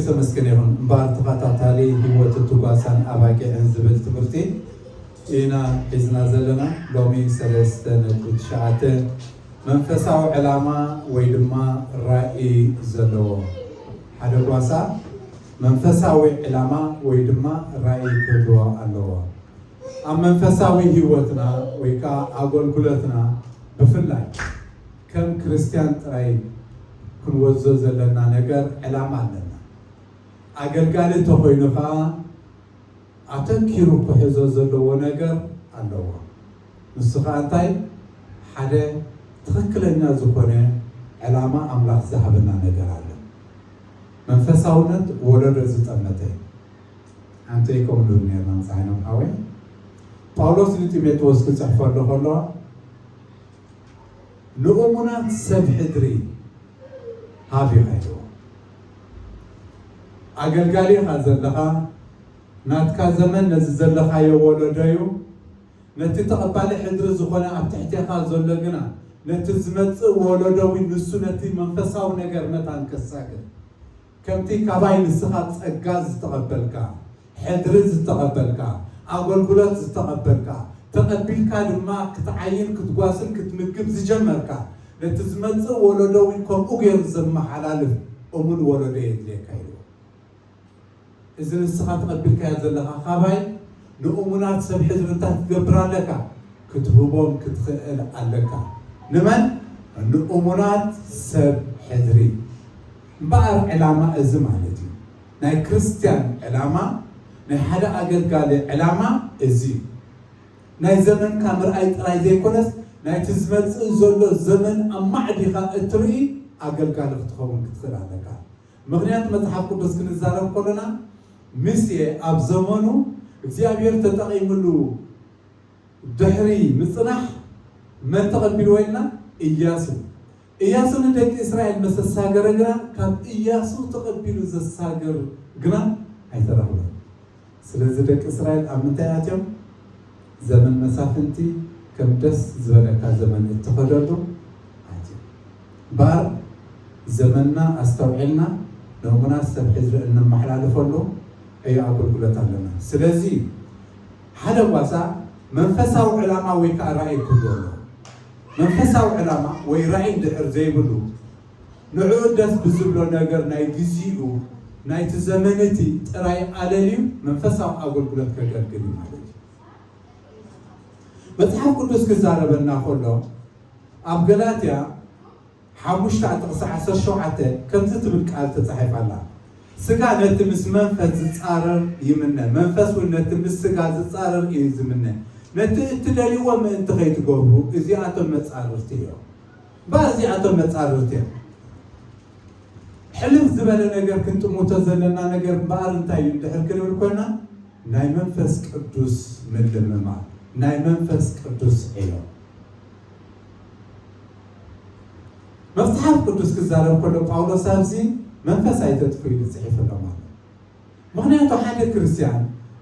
ተመስገን ይኹን። እምበኣር ተኸታታሊ ህይወት ትጓሳን ኣባጊዕን ዝብል ትምህርቲ ኢና ሒዝና ዘለና። ሎሚ ሰለስተ ነጥቢ ትሽዓተ መንፈሳዊ ዕላማ ወይ ድማ ራእይ ዘለዎ። ሓደ ጓሳ መንፈሳዊ ዕላማ ወይ ድማ ራእይ ክህልዎ ኣለዎ። ኣብ መንፈሳዊ ህይወትና ወይ ከዓ ኣገልግሎትና ብፍላይ ከም ክርስትያን ጥራይ ክንወዞ ዘለና ነገር ዕላማ ኣለና። ኣገልጋሊ ተኾይኑ ከዓ ኣተኪሩ ክሕዞ ዘለዎ ነገር ኣለዎ። ንሱ ከዓ እንታይ? ሓደ ትኽክለኛ ዝኾነ ዕላማ ኣምላኽ ዝሃበና ነገር ኣሎ። መንፈሳውነት ወለዶ ዝጠመተ እዩ። ሓንቲ ከምኡ ኔርና ምሳይ ሓወይ ጳውሎስ ንጢሞቴዎስ ክጽሕፈሉ ከሎ ንእሙናት ሰብ ሕድሪ ሃብ ኢልዎ። ኣገልጋሊ ኢኻ ዘለኻ፣ ናትካ ዘመን ነዚ ዘለኻዮ ወለዶ እዩ። ነቲ ተቐባሊ ሕድሪ ዝኾነ ኣብ ትሕቴኻ ዘሎ ግና ነቲ ዝመጽእ ወለዶ እውን ንሱ ነቲ መንፈሳዊ ነገር መታን ከሳግር ከምቲ ካባይ ንስኻ ጸጋ ዝተቐበልካ፣ ሕድሪ ዝተቐበልካ፣ ኣገልግሎት ዝተቐበልካ፣ ተቐቢልካ ድማ ክትዓይን ክትጓስን ክትምግብ ዝጀመርካ፣ ነቲ ዝመጽእ ወለዶ እውን ከምኡ ገይሩ ዘመሓላልፍ እሙን ወለዶ የድልየካ ኢልዎ። እዚ ንስኻ ተቐቢልካዮ ዘለኻ ካባይ ንእሙናት ሰብ ሕድሪ እንታይ ክትገብር ኣለካ? ክትህቦም ክትኽእል ኣለካ። ንመን? ንእሙናት ሰብ ሕድሪ። እምበኣር ዕላማ እዚ ማለት እዩ። ናይ ክርስትያን ዕላማ፣ ናይ ሓደ ኣገልጋሊ ዕላማ እዚ እዩ። ናይ ዘመንካ ምርኣይ ጥራይ ዘይኮነስ፣ ናይቲ ዝመጽእ ዘሎ ዘመን ኣማዕዲኻ እትርኢ ኣገልጋሊ ክትኸውን ክትኽእል ኣለካ። ምኽንያት መጽሓፍ ቅዱስ ክንዛረብ ከለና፣ ሙሴ ኣብ ዘመኑ እግዚኣብሔር ተጠቒምሉ ድሕሪ ምጽናሕ መን ተቐቢልዎ ኢልና? ኢያሱ። ኢያሱ ንደቂ እስራኤል ምስ ኣሳገረ ግና፣ ካብ ኢያሱ ተቐቢሉ ዘሳግር ግና ኣይተረኽበን። ስለዚ ደቂ እስራኤል ኣብ ምንታይ ኣትዮም? ዘመን መሳፍንቲ፣ ከም ደስ ዝበለካ ዘመን እትኸደሉ ኣትዮም። እምበኣር ዘመንና ኣስተውዒልና ንእሙናት ሰብ ሕድሪ እነመሓላልፈሉ ዕዮ ኣገልግሎት ኣለና። ስለዚ ሓደ ጓሳ መንፈሳዊ ዕላማ ወይ ከዓ ራእይ ክህልዎ ኣለዎ። መንፈሳዊ ዕላማ ወይ ራእይ እንድሕር ዘይብሉ፣ ንዕኡ ደስ ብዝብሎ ነገር ናይ ግዜኡ፣ ናይቲ ዘመን እቲ ጥራይ ኣለልዩ መንፈሳዊ ኣገልግሎት ከገልግል እዩ ማለት እዩ። መጽሓፍ ቅዱስ ክዛረበና ከሎ፣ ኣብ ገላትያ ሓሙሽተ ጥቕሲ ዓሰርተ ሸውዓተ ከምዚ ትብል ቃል ተጻሒፋ ኣላ። ስጋ ነቲ ምስ መንፈስ ዝጻረር ይምነ፣ መንፈስ እውን ነቲ ምስ ስጋ ዝጻረር እዩ ዝምነ። ነቲ እትደልይዎ ምእንቲ ከይትገብሩ፣ እዚኣቶም መጻርርቲ እዮም። እምበኣር እዚኣቶም መጻርርቲ እዮም። ሕልፍ ዝበለ ነገር ክንጥምቶ ዘለና ነገር እምበኣር እንታይ እዩ እንድሕር ክንብል ኮይና፣ ናይ መንፈስ ቅዱስ ምልምማድ፣ ናይ መንፈስ ቅዱስ ዕዮ። መጽሓፍ ቅዱስ ክዛረብ ከሎ ጳውሎስ ኣብዚ መንፈስ ኣይተጥፍኡ ኢሉ ጽሒፉሎም ኣሎ። ምኽንያቱ ሓደ ክርስትያን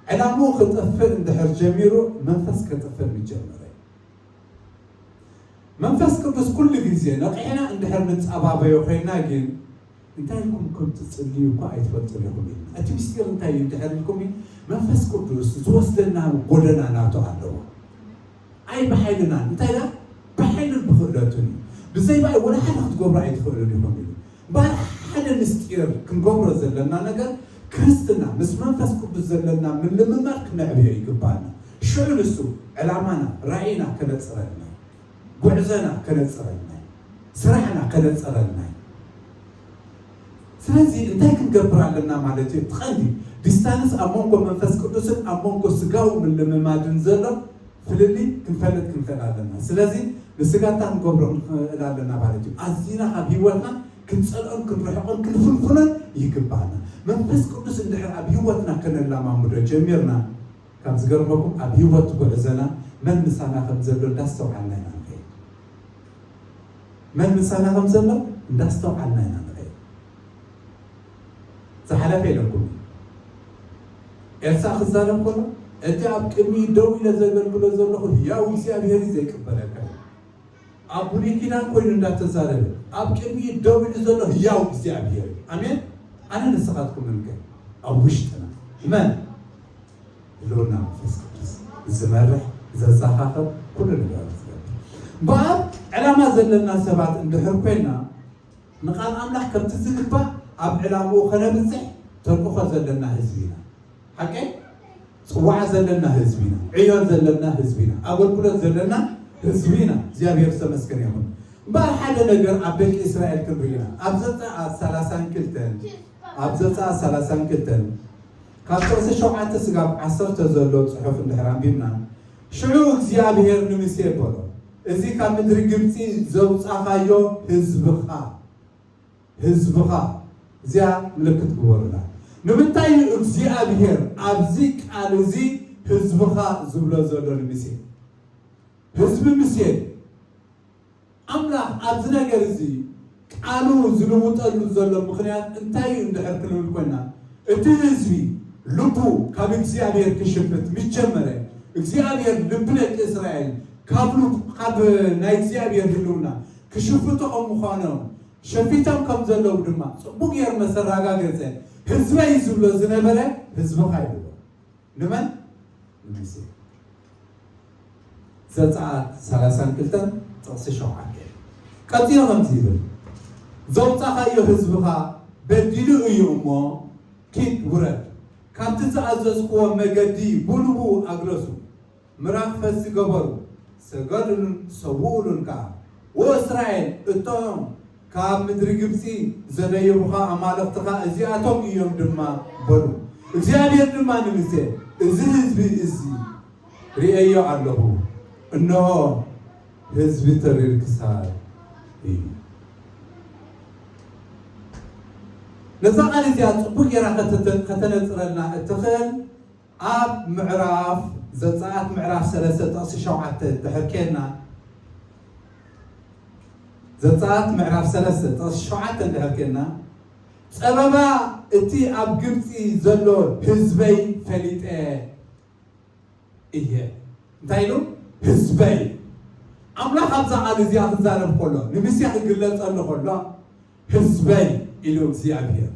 ዕላምኡ ክጠፍእ እንድሕር ጀሚሩ መንፈስ ከጥፍእ ምጀመረ እዩ። መንፈስ ቅዱስ ኩሉ ግዜ ነቒሕና እንድሕር ንጸባበዮ ኮይና ግን እንታይ ኢልኩም ከም ትጽልዩ እኳ ኣይትፈልጡን ኢኹም ኢልና። እቲ ምስጢር እንታይ እዩ እንድሕር ኢልኩም፣ መንፈስ ቅዱስ ዝወስደና ጎደና ናቱ ኣለዎ። ኣይ ብሓይልናን እንታይ ኢላ ብሓይልን ብኽእለቱን እዩ። ብዘይ ብኣይ ወላ ሓደ ክትገብሩ ኣይትኽእሉን ኢኹም ኢሉ። እምበኣር ሓደ ምስጢር ክንገብሮ ዘለና ነገር ክርስትና ምስ መንፈስ ቅዱስ ዘለና ምልምማድ ክነዕብዮ ይግባና። ሽዑ ንሱ ዕላማና ራእይና ከነጽረልና እዩ። ጉዕዞና ከነጽረልና እዩ። ስራሕና ከነጽረልና እዩ። ስለዚ እንታይ ክንገብር ኣለና ማለት እዩ? እቲ ቀንዲ ዲስታንስ ኣብ መንጎ መንፈስ ቅዱስን ኣብ መንጎ ስጋዊ ምልምማድን ዘሎ ፍልልይ ክንፈልጥ ክንክእል ኣለና። ስለዚ ንስጋታ ክንገብሮ ክንክእል ኣለና ማለት እዩ። ኣዚና ካብ ህይወትና ክንጸልኦን ክንርሕቆን ክንፍንፍኖን ይግባና። መንፈስ ቅዱስ እንድሕር ኣብ ህይወትና ከነላማምዶ ጀሚርና ካብ ዝገርመኩም ኣብ ህይወት ጉዕዘና መን ምሳና ከም ዘሎ እንዳስተውዓልና ኢና ንኸይድ። መን ምሳና ከም ዘሎ እንዳስተውዓልና ኢና ንኸይድ። ዝሓለፈ ኢለኩም ኤልሳ ክዛረብ ከሎ እቲ ኣብ ቅድሚ ደው ኢለ ዘገልግሎ ዘለኹ ህያው እግዚኣብሔር እዩ ዘይቅበለካ። ኣብ ብሉይ ኪዳን ኮይኑ እንዳተዛረበ ኣብ ቅድሚ ደው ኢሉ ዘሎ ህያው እግዚኣብሔር እዩ። ኣሜን። ኣነ ንስኻትኩምን ከ ኣብ ውሽጥና መን? ህልውና መንፈስ ቅዱስ ዝመርሕ፣ ዘዘኻኽር፣ ኩሉ ነገራት ዝገብር። እምበኣር ዕላማ ዘለና ሰባት እንድሕር ኮይና፣ ንቃል ኣምላኽ ከምቲ ዝግባእ ኣብ ዕላምኡ ከነብጽሕ ተልእኾ ዘለና ህዝቢ ኢና። ሓቀይ? ጽዋዕ ዘለና ህዝቢ ኢና። ዕዮ ዘለና ህዝቢ ኢና። ኣገልግሎት ዘለና ህዝቢ ኢና። እግዚኣብሔር ዝተመስገነ ይኹን። እምበኣር ሓደ ነገር ኣብ ደቂ እስራኤል ክንርኢ ኢና። ኣብ ዘጸኣት ሰላሳን ክልተን፣ ኣብ ዘጸኣት ሰላሳን ክልተን ካብ ጥቕሲ ሸውዓተ ስጋብ ዓሰርተ ዘሎ ጽሑፍ እንድሕር ኣንቢብና፣ ሽዑ እግዚኣብሔር ንሙሴ በሎ፣ እዚ ካብ ምድሪ ግብጺ ዘውጻኻዮ ህዝብኻ፣ ህዝብኻ፣ እዚኣ ምልክት ግበሩላ። ንምንታይ እዩ እግዚኣብሔር ኣብዚ ቃል እዚ ህዝብኻ ዝብሎ ዘሎ ንሙሴ? ህዝቢ ሙሴ ኣምላኽ ኣብዚ ነገር እዚ ቃሉ ዝልውጠሉ ዘሎ ምኽንያት እንታይ እዩ እንድሕር ክንብል ኮይና፣ እቲ ህዝቢ ልቡ ካብ እግዚኣብሔር ክሽፍት ምስ ጀመረ፣ እግዚኣብሔር ልቢ ደቂ እስራኤል ካብ ልቡ፣ ካብ ናይ እግዚኣብሔር ህልውና ክሽፍቱ ከም ምዃኖም፣ ሸፊቶም ከም ዘለዉ ድማ ጽቡቕ ገይሩ መሰራጋገጸ። ህዝበይ ዝብሎ ዝነበረ ህዝብኻ ይብሎ። ንመን? ንሙሴ። ዘጸኣት ሰላሳን ክልተን ጥቕሲ ሸውዓተ። ቀጺሉ ከምዚ ይብል፣ "ዘውጻኻዮ ህዝብኻ በዲሉ እዩ እሞ፣ ኪድ ውረድ፣ ካብቲ ዝኣዘዝክዎ መገዲ ብንብኡ ኣግለሱ፣ ምራኽ ፈሲ ገበሩ፣ ሰገዱሉን ሰውኡሉን ከኣ። ወእስራኤል፣ እቶም ካብ ምድሪ ግብጺ ዘደየቡኻ ኣማልኽትኻ እዚኣቶም እዮም ድማ" በሉ። እግዚኣብሔር ድማ ንሙሴ፣ "እዚ ህዝቢ እዚ ርእየዮ ኣለኹ፣ እንሆ ህዝቢ ተሪር ክሳድ እዩ።" ነዛ ቃል እዚኣ ጽቡቕ ጌራ ከተተ-፣ ከተነጽረልና እትኽእል ኣብ ምዕራፍ ዘጸኣት ምዕራፍ ሰለስተ ጥቕሲ ሸውዓተ እንድሕር ኬድና፣ ዘጸኣት ምዕራፍ ሰለስተ ጥቕሲ ሸውዓተ እንድሕር ኬድና፣ "ጸበባ እቲ ኣብ ግብጺ ዘሎ ህዝበይ ፈሊጠ እየ።" እንታይ ኢሉ? ህዝበይ። ኣምላኽ ኣብዛ ቃል እዚኣ ክዛረብ ከሎ፣ ንሙሴ ክግለጸሉ ከሎ፣ ህዝበይ ኢሉ እግዚኣብሔር።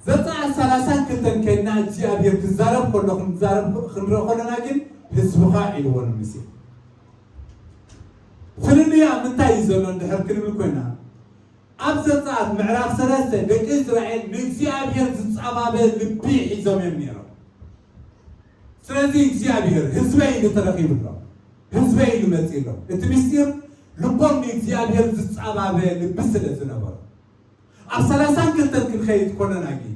ዘጸኣት ሰላሳን ክልተን ከይድና እግዚኣብሔር ክዛረብ ከሎ ክንዛረብ ክንርኢ ከለና ግን ህዝብኻ ኢልዎ ንሙሴ። ፍልልዩ ኣብ ምንታይ እዩ ዘሎ እንድሕር ክንብል ኮይና፣ ኣብ ዘጸኣት ምዕራፍ ሰለስተ ደቂ እስራኤል ንእግዚኣብሔር ዝጸባበ ልቢ ሒዞም እዮም ነይሮም። ስለዚ እግዚኣብሔር ህዝበይ ኢሉ ተረኺቡ ኣሎ፣ ህዝበይ ኢሉ መጺኡ ኣሎ። እቲ ምስጢር ልቦም ንእግዚኣብሔር ዝጸባበ ልቢ ስለ ዝነበሮ። ኣብ ሰላሳን ክልተን ክንኸይድ ከለና ግን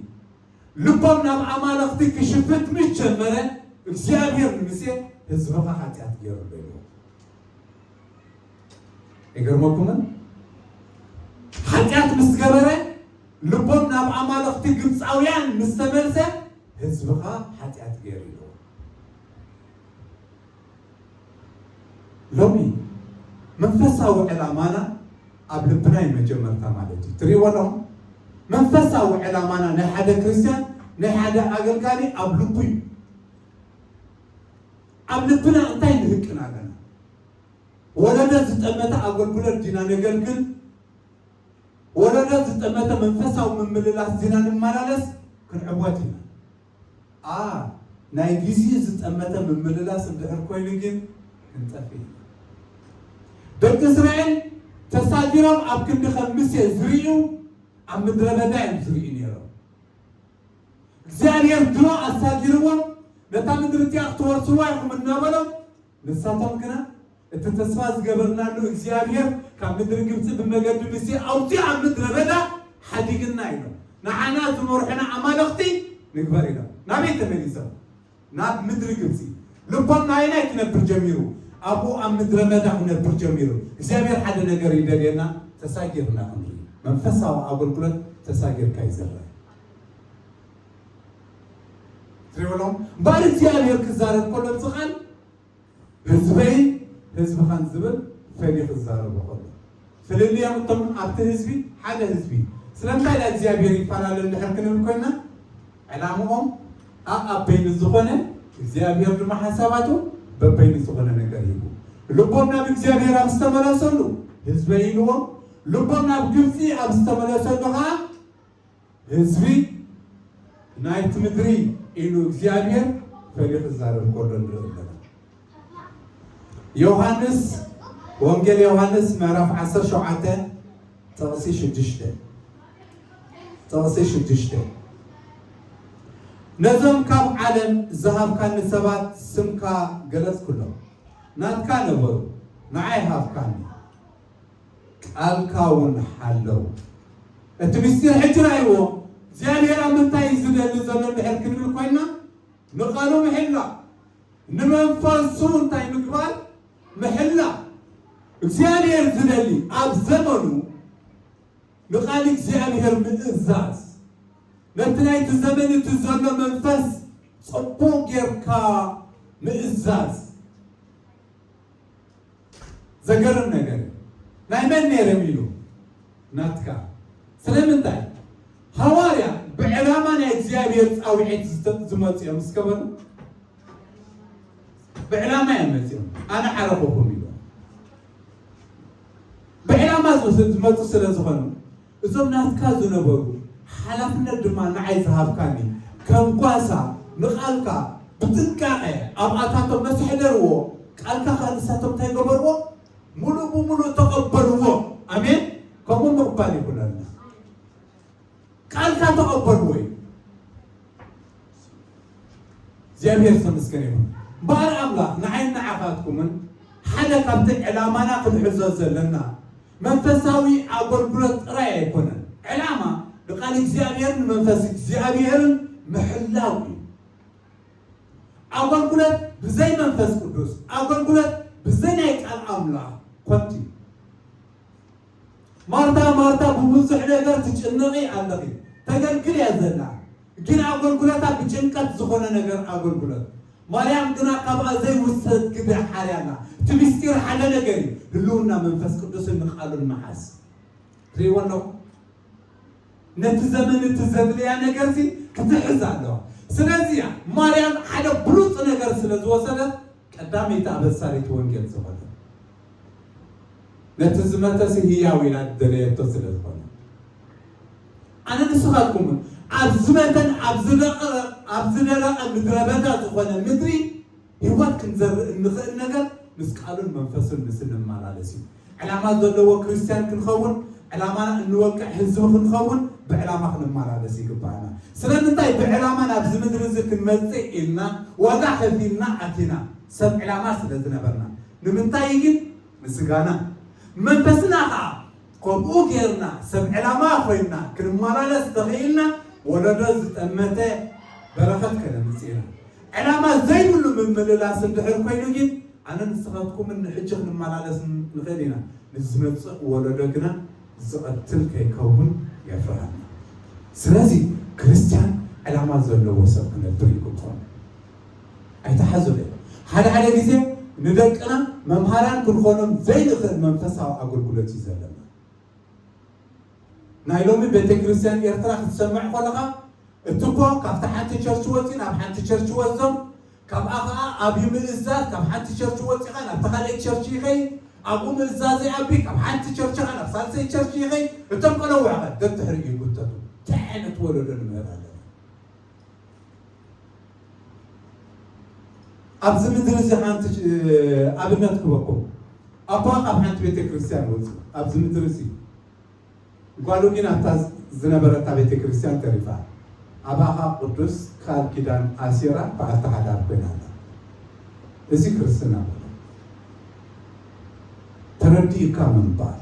ልቦም ናብ ኣማልኽቲ ክሽፍት ምስ ጀመረ እግዚኣብሔር ንሙሴ ህዝብኻ ሓጢኣት ገይሩ ኣሎ ኢልዎ። ይገርመኩምን? ሓጢኣት ምስ ገበረ ልቦም ናብ ኣማልኽቲ ግብፃውያን ምስ ተመልሰ ህዝብኻ ሓጢኣት ገይሩ ኢልዎ። ሎሚ መንፈሳዊ ዕላማና ኣብ ልብና እዩ መጀመርታ ማለት እዩ። ትሪእዎ ኣለኹም? መንፈሳዊ ዕላማና ናይ ሓደ ክርስቲያን፣ ናይ ሓደ ኣገልጋሊ ኣብ ልቡ እዩ። ኣብ ልብና እንታይ ንህቅን ኣለና? ወለዶ ዝጠመተ ኣገልግሎት ዲና ነገልግል? ወለዶ ዝጠመተ መንፈሳዊ ምምልላስ ዲና ንመላለስ? ክንዕወት ኢና። ኣ፣ ናይ ግዜ ዝጠመተ ምምልላስ እንድሕር ኮይኑ ግን ክንጠፍእ ኢና። ደቂ እስራኤል ተሳጊሮም ኣብ ክንዲ ከም ሙሴ ዝርእዩ ኣብ ምድረ በዳ እዮም ዝርእዩ ነይሮም። እግዚኣብሔር ድሮ ኣሳጊርዎም ነታ ምድሪ እቲኣ ክትወርስዋ ኢኹም እናበሎም፣ ንሳቶም ግና እቲ ተስፋ ዝገበርናሉ እግዚኣብሔር ካብ ምድሪ ግብፂ ብመገዲ ሙሴ ኣውፂኡ ኣብ ምድረ በዳ ሓዲግና ኢሎም፣ ንዓና ዝመርሑና ኣማልኽቲ ንግበር ኢሎም። ናበይ ተመሊሶም? ናብ ምድሪ ግብፂ። ልቦም ናበየናይ ክነብር ጀሚሩ? ኣብኡ ኣብ ምድረ በዳ ክነብር ጀሚሩ። እግዚኣብሔር ሓደ ነገር ይደልየና፣ ተሳጊርና ክንርኢ። መንፈሳዊ ኣገልግሎት ተሳጊርካ እዩ ዝረአ። ትሪእዎ ኣለኹም? እምበኣር እግዚኣብሔር ክዛረብ ከሎ፣ እዚ ቃል ህዝበይን ህዝብኻን ዝብል ፈልዩ ክዛረቦ ከሎ፣ ፍልልዮም እቶም ኣብቲ ህዝቢ ሓደ ህዝቢ። ስለምንታይ ኢላ እግዚኣብሔር ይፈላለ እንድሕር ክንብል ኮይና፣ ዕላምኦም ኣኣበይኑ ዝኾነ፣ እግዚኣብሔር ድማ ሓሳባቱ በበይኑ ዝኾነ ነገር ሂቡ። ልቦም ናብ እግዚኣብሔር ኣብ ዝተመለሰሉ ህዝበይ ኢልዎም፣ ልቦም ናብ ግብፂ ኣብ ዝተመለሰሉ ኸዓ ህዝቢ ናይቲ ምድሪ ኢሉ እግዚኣብሔር ፈሊዩ ክዛረብ ከሎ ንርኢ ኣለና። ዮሃንስ፣ ወንጌል ዮሃንስ ምዕራፍ ዓሰርተ ሸውዓተ ጥቕሲ ሽዱሽተ፣ ጥቕሲ ሽዱሽተ፣ ነዞም ካብ ዓለም ዝሃብካኒ ሰባት ስምካ ገለጽኩሎም፣ ናትካ ነበሩ፣ ንዓይ ሃብካኒ፣ ቃልካ እውን ሓለው። እቲ ምስጢር ሕጂ ርኣይዎ። እግዚኣብሔር ኣብ ምንታይ እዩ ዝደሊ ዘሎ እንድሕር ክንብል ኮይና፣ ንቃሉ ምሕላ፣ ንመንፈሱ እንታይ ምግባር? ምሕላ። እግዚኣብሔር ዝደሊ ኣብ ዘመኑ ንቃል እግዚኣብሔር ምእዛዝ፣ ነቲ ናይቲ ዘመን እቲ ዘሎ መንፈስ ጽቡቕ ጌርካ ምእዛዝ። ዘገርም ነገር እዩ። ናይ መን ነይሮም ኢሉ? ናትካ። ስለምንታይ? ሃዋርያ ብዕላማ ናይ እግዚኣብሔር ጻውዒት ዝተ-፣ ዝመጹ እዮም። እስከ በሉ። ብዕላማ እዮም መጺኦም። ኣነ ዓረኹኹም ኢሉ። ብዕላማ ዝመጹ ስለ ዝኾኑ፣ እዞም ናትካ ዝነበሩ፣ ሓላፍነት ድማ ንዓይ ዝሃብካኒ፣ ከም ጓሳ ንቓልካ ብጥንቃቐ ኣብኣታቶም መሰሕደርዎ፣ ቃልካ ኸኣ ንሳቶም እንታይ ገበርዎ? ሙሉእ ብሙሉእ ተቐበልዎ። ኣሜን። ከምኡ ምቕባል ይኹነልና። ቃልካ ተቐበልዎ እዩ። እግዚኣብሔር ዝተመስገነ ይኹን። እምበኣር ኣምላኽ ንዓይን ንዓኻትኩምን ሓደ ካብቲ ዕላማና ክንሕዞ ዘለና መንፈሳዊ ኣገልግሎት ጥራይ ኣይኮነን። ዕላማ ንቃል እግዚኣብሔርን ንመንፈስ እግዚኣብሔርን ምሕላው እዩ። ኣገልግሎት ብዘይ መንፈስ ቅዱስ፣ ኣገልግሎት ብዘይ ናይ ቃል ኣምላኽ ኮንቲ። ማርታ፣ ማርታ፣ ብብዙሕ ነገር ትጭነቒ ኣለኺ፣ ተገልግል እያ ዘላ፣ ግን ኣገልግሎታ ብጭንቀት ዝኾነ ነገር ኣገልግሎት። ማርያም ግና ካብኣ ዘይውሰድ ግደ ሓርያ ኣላ። እቲ ምስጢር ሓደ ነገር እዩ፣ ህልውና መንፈስ ቅዱስን ንቃሉን ምሓዝ። ትርእይዎ ኣለኹም? ነቲ ዘመን እቲ ዘድልያ ነገርሲ ክትሕዝ ኣለዋ። ስለዚ እያ ማርያም ሓደ ብሉጽ ነገር ስለ ዝወሰደት ቀዳመይቲ ኣበሳሪት ወንጌል ዝኾነ። ነቲ ዝመተሲ ህያው ኢላ ደለየቶ ስለ ዝኾነ። ኣነ ንስኻትኩምን ኣብ ዝመተን ኣብ ዝደቐ-፣ ኣብ ዝደረቐ ምድረ በዳ ዝኾነ ምድሪ ህይወት ክንዘርእ እንኽእል ነገር ምስ ቃሉን መንፈሱን ምስ እንመላለስ እዩ። ዕላማ ዘለዎ ክርስትያን ክንኸውን፣ ዕላማና እንወቅዕ ህዝቢ ክንኸውን ብዕላማ ክንመላለስ ይግባኣና። ስለምንታይ ብዕላማ ናብዚ ምድሪ እዚ ክንመጽእ ኢልና ዋጋ ከፊልና ኣቲና? ሰብ ዕላማ ስለ ዝነበርና። ንምንታይ ግን? ምስጋና። መንፈስና ኸዓ ከምኡ ጌርና ሰብ ዕላማ ኮይንና ክንመላለስ ተኽኢልና ወለዶ ዝጠመተ በረኸት ከነምጽእ ኢና። ዕላማ ዘይብሉ ምምልላስ እንድሕር ኮይኑ ግን ኣነ ንስኻትኩምን ንሕጂ ክንመላለስ ንኽእል ኢና። ንዝመጽእ ወለዶ ግና ዝቐትል ከይከውን የፍርሃኒ። ስለዚ ክርስትያን ዕላማ ዘለዎ ሰብ ክነብር ይግብኦ። ኣይተሓዙለይ። ሓደ ሓደ ግዜ ንደቅና መምሃራን ክንኾኖም ዘይንኽእል መንፈሳዊ ኣገልግሎት እዩ ዘለና። ናይ ሎሚ ቤተ ክርስቲያን ኤርትራ ክትሰምዕ ከለኻ እቲ እኮ ካብቲ ሓንቲ ቸርች ወፂ ናብ ሓንቲ ቸርች ወዞም ካብኣ ኸዓ ኣብ ምእዛዝ ካብ ሓንቲ ቸርች ወፂኻ ናብ ተኻልአይ ቸርች ይኸይ ኣብኡ ምእዛዝ ይኣቢ ካብ ሓንቲ ቸርች ኸዓ ናብ ሳልሰይ ቸርች ይኸይ እቶም ቀለውዕ ኸ ደድሕሪ ይጉተቱ። እንታይ ዓይነት ወለዶ ንምህር ኣለና? ኣብዚ ምድሪ እዚ ሓንቲ ኣብነት ክበኩም። ኣቦ ካብ ሓንቲ ቤተ ክርስቲያን ወፁ ኣብዚ ምድሪ እዚ ጓሉ ግን ኣብታ ዝነበረታ ቤተ ክርስቲያን ተሪፋ። ኣባኻ ቅዱስ ቃል ኪዳን ኣሲራ በዓልቲ ሓዳር ኮይና ኣላ። እዚ ክርስትና በሎ። ተረዲእካ ምንባር።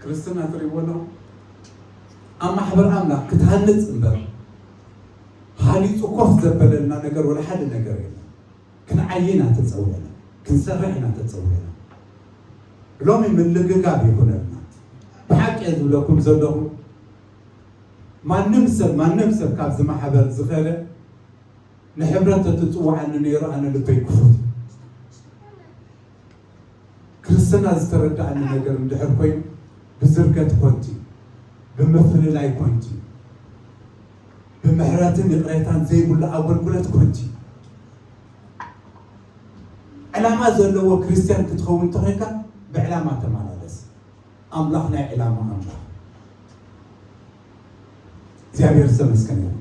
ክርስትና ትርእይዎ ኣለኹም? ኣብ ማሕበር ኣምላኽ ክትሃንጽ እምበር ሃኒጹ ኮፍ ዘበለልና ነገር ወላ ሓደ ነገር የለን። ክንዓይ ኢና ተጸውዕና፣ ክንሰርሕ ኢና ተጸውዕና። ሎሚ ምልግጋብ ይኹነልና። ብሓቂ እየ ዝብለኩም ዘለኹ፣ ማንም ሰብ፣ ማንም ሰብ ካብዚ ማሕበር ዝኸለ ንሕብረት ተትጽውዓኒ ነይሩ ኣነ ልበይ ክፉት። ክርስትና ዝተረዳእኒ ነገር እንድሕር ኮይኑ ብዝርገት ኮንቲ፣ ብምፍልላይ ኮንቲ፣ ብምሕረትን ይቕሬታን ዘይብሉ ኣገልግሎት ኮንቲ። ዕላማ ዘለዎ ክርስትያን ክትኸውን እንተኾይንካ ብዕላማ ተመላለስ። ኣምላኽ ናይ ዕላማ ኣምላኽ። እግዚኣብሔር ዝተመስገነ ይሁን።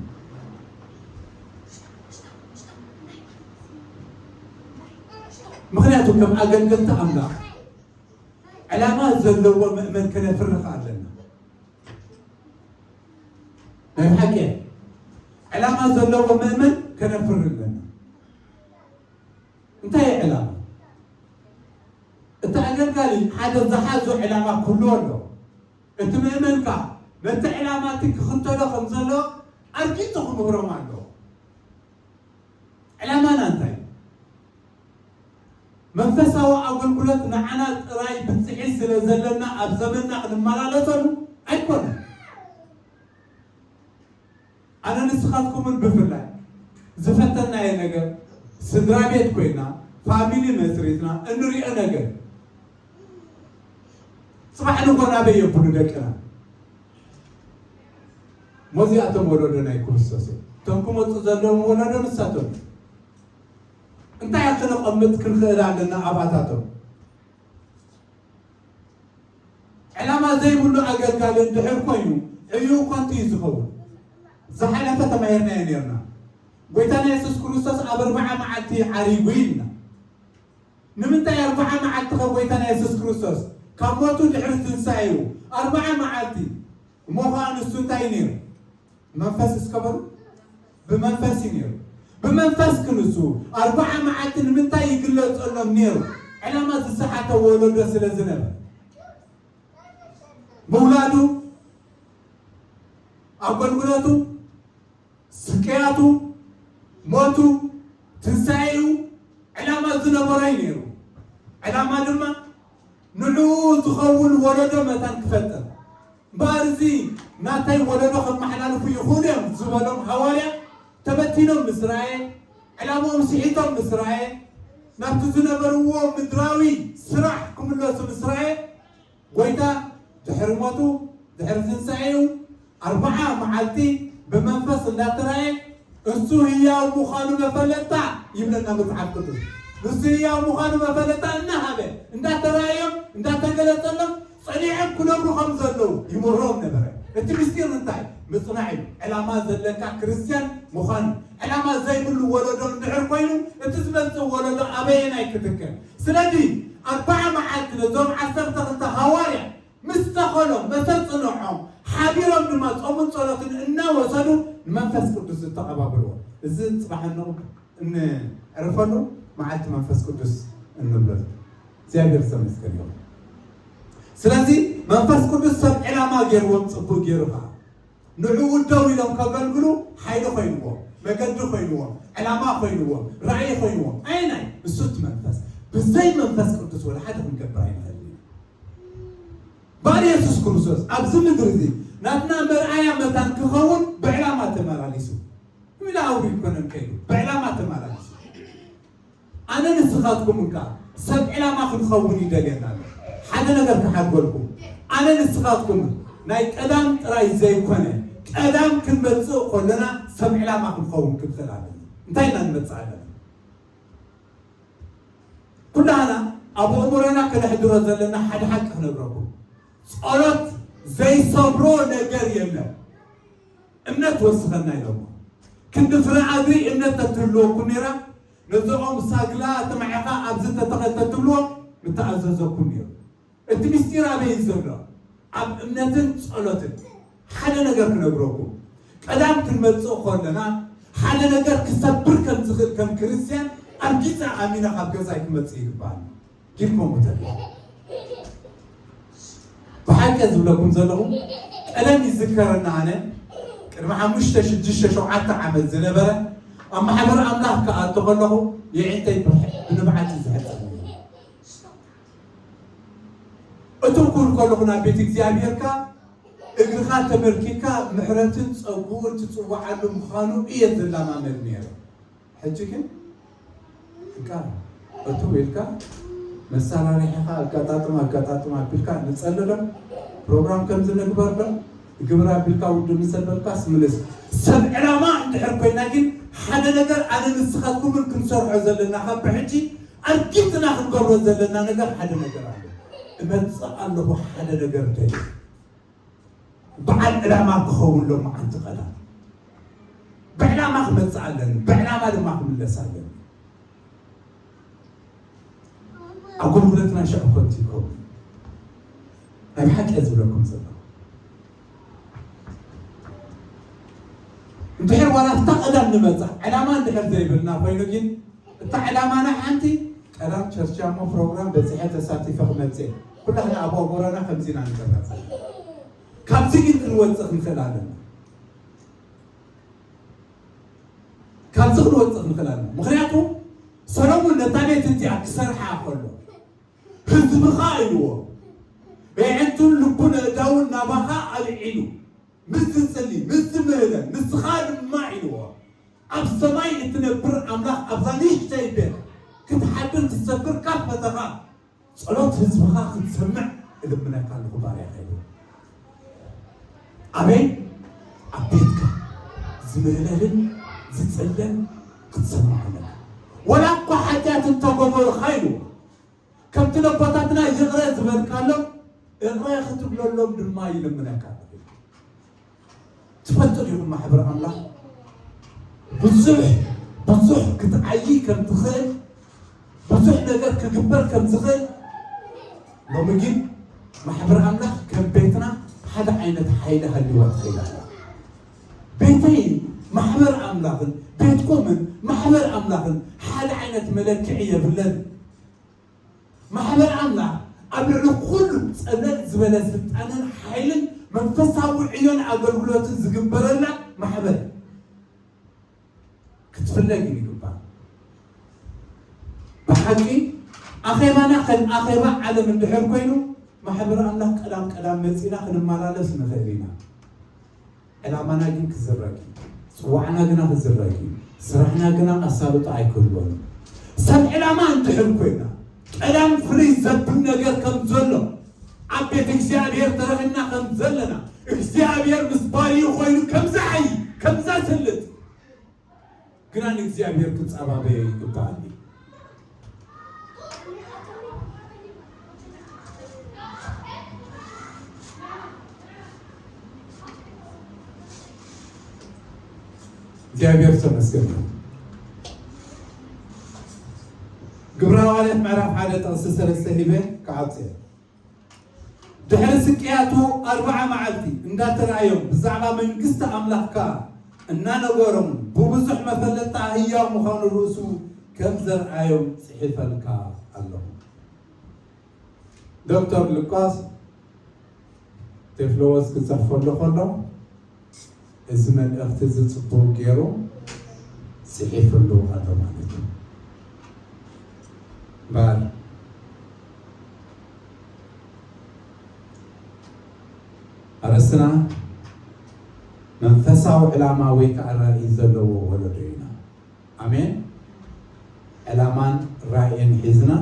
ምኽንያቱ ከም ኣገልገልቲ ኣምላኽ ዕላማ ዘለዎ ምእመን ከነፍርኽ ኣለና። ናይ ብሓቂ ዕላማ ዘለዎ ምእመን ከነፍሪ ኣለና። እንታይ እዩ ዕላማ? እቲ ኣገልጋሊ ሓደ ዝሓዞ ዕላማ ክህልዎ ኣለዎ። እቲ ምእመን ከኣ ነቲ ዕላማ እቲ ክኽተሎ ከም ዘለዎ ኣርጊጹ ክምህሮም ኣለዎ። ዕላማና እንታይ? መንፈሳዊ ኣገልግሎት ንዓና ጥራይ ብጽሒት ስለ ዘለና ኣብ ዘመንና ክንመላለሰሉ ኣይኮነን። ኣነ ንስኻትኩምን ብፍላይ ዝፈተናዮ ነገር፣ ስድራ ቤት ኮይና ፋሚሊ መስሪትና እንሪኦ ነገር፣ ጽባሕ ንጎ ናበይ የብሉ ደቅና። ሞዚኣቶም ወለዶ ናይ ክርስቶስ እዮም። እቶም ክመፁ ዘለዎም ወለዶ ንሳቶም እዮም። እንታይ ከነቐምጥ ክንኽእል ኣለና ኣባታቶም? ዕላማ ዘይብሉ ኣገልጋሊ እንድሕር ኮይኑ ዕዩ ከንቱ እዩ ዝኸውን። ዝሓለፈ ተማሂርናዮ ነርና። ጎይታና የሱስ ክርስቶስ ኣብ ኣርብዓ መዓልቲ ዓሪጉ ኢልና። ንምንታይ ኣርብዓ መዓልቲ ከ ጎይታና የሱስ ክርስቶስ ካብ ሞቱ ድሕሪ ትንሳኤኡ ኣርብዓ መዓልቲ? እሞ ኸዓ ንሱ እንታይ ነይሩ? መንፈስ እስከ በሉ። ብመንፈስ እዩ ነይሩ። ብመንፈስ ክንሱ ኣርብዓ መዓልቲ ንምንታይ ይግለጸሎም ነይሩ? ዕላማ ዝሰሓተ ወለዶ ስለ ዝነበር፣ ምውላዱ፣ ኣገልግሎቱ፣ ስቅያቱ፣ ሞቱ፣ ትንሳኤኡ ዕላማ ዝነበሮ እዩ ነይሩ። ዕላማ ድማ ንዕኡ ዝኸውን ወለዶ መታን ክፈጥር። እምበኣር እዚ ናተይ ወለዶ ከመሓላልፉ ይኽእሉ እዮም ዝበሎም ሃዋርያ ተበቲኖም ምስ ረኣየ፣ ዕላምኦም ስሒቶም ምስ ረኣየ፣ ናብቲ ዝነበርዎ ምድራዊ ስራሕ ክምለሱ ምስ ረኣየ፣ ጎይታ ድሕሪ ሞቱ፣ ድሕሪ ትንሳኤኡ ኣርብዓ መዓልቲ ብመንፈስ እንዳተራእየ፣ እሱ ህያው ምዃኑ መፈለጥታ ይብለና መጽሓፍ ቅዱስ። ንሱ ህያው ምዃኑ መፈለጥታ እናሃበ፣ እንዳተራእዮም፣ እንዳተገለጸሎም፣ ጸኒዖም ክነብሩ ከም ዘለዉ ይምህሮም ነበረ። እቲ ምስጢር እንታይ? ምጽናዕ እዩ። ዕላማ ዘለካ ክርስትያን ምዃን። ዕላማ ዘይብሉ ወለዶ እንድሕር ኮይኑ፣ እቲ ዝመጽእ ወለዶ ኣበየናይ ክትከል? ስለዚ ኣርብዓ መዓልቲ ነዞም ዓሰርተ ክልተ ሃዋርያ ምስ ተኸሎም፣ መሰ ጽንዖም፣ ሓቢሮም ድማ ጾምን ጸሎትን እናወሰዱ ንመንፈስ ቅዱስ ዝተቐባበልዎ። እዚ ጽባሕ እንሆ እንዕረፈሉ መዓልቲ መንፈስ ቅዱስ እንብለሉ። እግዚኣብሔር ዝተመስገነ ይኹን። ስለዚ መንፈስ ቅዱስ ሰብ ዕላማ ገይርዎም ጽቡቅ ገይሩ ኸዓ ንዕኡ ደው ኢሎም ከገልግሉ ሓይሊ ኮይንዎም፣ መገዲ ኮይንዎም፣ ዕላማ ኮይንዎም፣ ራእይ ኮይንዎም። ኣየናይ? እሱ እቲ መንፈስ። ብዘይ መንፈስ ቅዱስ ወላ ሓደ ክንገብር ኣይንኽእልን ኢና። ባር የሱስ ክርስቶስ ኣብዚ ምድሪ እዚ ናትና መርኣያ መታን ክኸውን ብዕላማ ተመላሊሱ። ኢላ ኣውሪ ይኮነን ከይዱ ብዕላማ ተመላሊሱ። ኣነ ንስኻትኩምን ከኣ ሰብ ዕላማ ክንኸውን ይደልየና ኣሎ። ሓደ ነገር ክሓድገልኩም፣ ኣነ ንስኻትኩምን ናይ ቀዳም ጥራይ ዘይኮነ፣ ቀዳም ክንመጽእ ከለና ሰብ ዕላማ ክንኸውን ክንኽእል ኣለና። እንታይ ኢና ንመጽእ ኣለና? ኩላህና ኣብ ኣእምሮና ከነሕድሮ ዘለና ሓደ ሓቂ ክነግረኩም። ጸሎት ዘይሰብሮ ነገር የለን። እምነት ወስኸና ኢሎሞ። ክንዲ ፍረ ኣድሪ እምነት ተትህልወኩም ነይራ፣ ነዞኦም ሳግላ እቲ ማዕኻ ኣብዚ ተተኸል ተትብልዎ ምተኣዘዘኩም ነይሩ። እቲ ምስጢር ኣበይ እዩ ዘሎ? ኣብ እምነትን ጸሎትን። ሓደ ነገር ክነግረኩም። ቀዳም ክንመጽእ ከለና፣ ሓደ ነገር ክሰብር ከም ዝኽእል ከም ክርስትያን ኣርጊጸ ኣሚነ ካብ ገዛይ ክመጽእ ይግባእ። ዲልኩም ተለ ብሓቂ ዝብለኩም ዘለኹ፣ ቀደም ይዝከረና፣ ኣነ ቅድሚ ሓሙሽተ፣ ሽዱሽተ፣ ሸውዓተ ዓመት ዝነበረ ኣብ ማሕበር ኣምላኽ ክኣቱ ከለኹ የዒንተይ ብንብዓት እዩ ዝሕጸብ። እትው ክብል ከለኹ ናብ ቤት እግዚኣብሔርካ እግርኻ ተመልኪካ ምሕረትን ጸጉኡን ትጽውዓሉ ምዃኑ እየ ዝለማመድ ነይረ። ሕጂ ግን እካ እትው ኢልካ መሳራርሒኻ ኣጋጣጥም ኣጋጣጥም ኣቢልካ ንጸልሎ ፕሮግራም ከምዚ ንግበር ዶ ግብር ኣቢልካ ውድብ ንሰበልካ ስምልስ ሰብ ዕላማ እንድሕር ኮይና ግን ሓደ ነገር ኣነ ንስኻትኩምን ክንሰርሖ ዘለና ካብ ብሕጂ ኣርጊጽና ክንገብሮ ዘለና ነገር ሓደ ነገር ኣሎ። እመጽእ ኣለኹ ሓደ ነገር እንተይ በዓል ዕላማ ክኸውን ሎማዓንቲ ቀዳም ብዕላማ ክመጽእ ኣለኒ፣ ብዕላማ ድማ ክምለስ ኣለኒ። ኣገልግሎትና ሽዑ ከንቱ ይከውን። ናይ ብሓቂ እየ ዝብለኩም ዘለኹ። እንድሕር ዋላ ኣብታ ቀዳም ንመጽእ ዕላማ እንድሕር ዘይብልና ኮይኑ ግን እታ ዕላማና ሓንቲ ቀዳም ቸርቻሞ ፕሮግራም በጺሐ ተሳቲፈ ክመጽእ ኩላህና ኣብ ኣጎረና ከምዚና ንገብራ ዘለና። ካብዚ ግን ክንወጽእ ክንክእል ኣለና። ካብዚ ክንወጽእ ክንክእል ኣለና። ምክንያቱ ሰሎሙን ነታ ቤት እዚኣ ክሰርሓ ከሎ ህዝብኻ ኢልዎ፣ የዕንቱን ልቡን ኣእዳውን ናባኻ ኣልዒሉ፣ ምስ ዝጽሊ፣ ምስ ዝምህለን፣ ንስኻ ድማ ኢልዎ፣ ኣብ ሰማይ እትነብር ኣምላኽ ኣብዛ ንእሽተይ ቤት ክትሓድር ክትሰፍር ካብ ፈተኻ፣ ጸሎት ህዝብኻ ክትሰምዕ እልምነካ ኣለኹ ባርያኻ ኢልዎ። ኣበይ? ኣብ ቤትካ ዝምህለልን ዝጽለን ክትሰምዕ ኣለካ። ወላ እኳ ሓጢኣት እንተገበሩኻ ኢልዎ፣ ከምቲ ነቦታትና ይቕረ ዝበልካሎም እቕረ ክትብለሎም ድማ ይልምነካ ኣለኹ። ትፈልጡ ዲኹም ማሕበር ኣምላኽ ብዙሕ ብዙሕ ክትዓይ ከም ትኽእል ብዙሕ ነገር ክግበር ከም ዝኽእል ሎሚ ግን ማሕበር ኣምላኽ ከም ቤትና ሓደ ዓይነት ሓይሊ ሃልይዋ ትኽእል ኣላ። ቤተይ ማሕበር ኣምላኽን ቤትኩምን ማሕበር ኣምላኽን ሓደ ዓይነት መለክዒ የብለን። ማሕበር ኣምላኽ ኣብ ልዕሊ ኩሉ ጸለል ዝበለ ስልጣንን ሓይልን መንፈሳዊ ዕዮን ኣገልግሎትን ዝግበረላ ማሕበር ክትፍለግ ይግባእ። ብሓቂ ኣኼባና ከም ኣኼባ ዓለም እንድሕር ኮይኑ ማሕበር ኣምላኽ ቀዳም ቀዳም መጺና ክንመላለስ ንኽእል ኢና። ዕላማና ግን ክዝረግ እዩ። ጽዋዕና ግና ክዝረግ እዩ። ስራሕና ግና ኣሳልጦ ኣይክህልዎን እዩ። ሰብ ዕላማ እንድሕር ኮይና ቀዳም ፍርይ ዘብል ነገር ከም ዘሎ ኣብ ቤት እግዚኣብሔር ተረኺብና ከም ዘለና እግዚኣብሔር ምስ ባርዩ ኮይኑ ከም ዝዓዪ ከም ዘስልጥ ግና ንእግዚኣብሔር ክጸባበዮ ይግባእ። እግዚኣብሔር ተመስገን። ግብረ ሃዋርያት ምዕራፍ ሓደ ጥቕሲ ሰለስተ ሂበ ክዓብጽ እየ። ድሕሪ ስቅያቱ ኣርብዓ መዓልቲ እንዳተራእዮም ብዛዕባ መንግስቲ ኣምላኽ ከኣ እናነገሮም ብብዙሕ መፈለጥታ ህያው ምዃኑ ርእሱ ከም ዘርኣዮም ጽሒፈልካ ኣለኹ። ዶክተር ሉቃስ ቴፍሎዎስ ክጽሕፈሉ ከሎ እዚ መልእኽቲ እዚ ጽቡቕ ገይሩ ጽሒፍሉ ኣሎ ማለት እዩ። እምበኣር ኣርእስትና መንፈሳዊ ዕላማ ወይ ከዓ ራእይ ዘለዎ ወለዶ ኢና። ኣሜን። ዕላማን ራእይን ሒዝና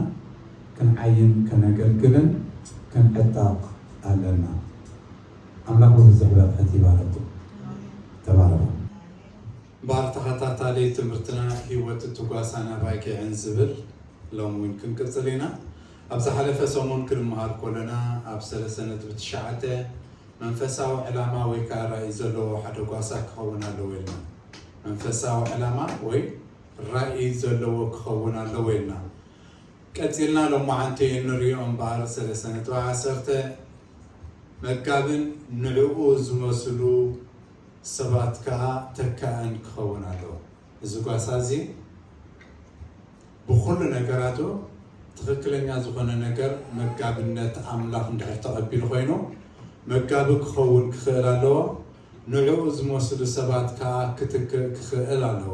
ክንዓይን ከነገልግልን ክንዕጠቕ ኣለና። ኣምላኽ ብብዙሕ በረኸት ይባረኩም። ተባረኹ። እምበኣር ተኸታታሊ ትምህርትና ህይወት ትጓሳ ናባይ ኪዕን ዝብል ሎም እውን ክንቅጽል ኢና። ኣብ ዝሓለፈ ሰሙን ክንመሃር ከለና ኣብ ሰለስተ ነጥቢ ትሽዓተ መንፈሳዊ ዕላማ ወይ ከዓ ራእይ ዘለዎ ሓደ ጓሳ ክኸውን ኣለዎ ኢልና። መንፈሳዊ ዕላማ ወይ ራእይ ዘለዎ ክኸውን ኣለዎ ኢልና። ቀጺልና ሎማዓንቲ እንሪኦ እምበኣር ሰለስተ ነጥቢ ዓሰርተ መጋብን ንዕኡ ዝመስሉ ሰባት ከዓ ተካእን ክኸውን ኣለዎ። እዚ ጓሳ እዚ ብኹሉ ነገራቱ ትኽክለኛ ዝኾነ ነገር መጋብነት ኣምላኽ እንድሕር ተቐቢሉ ኮይኑ መጋቢ ክኸውን ክኽእል ኣለዎ። ንዕኡ ዝመስሉ ሰባት ከዓ ክትክእ ክኽእል ኣለዎ።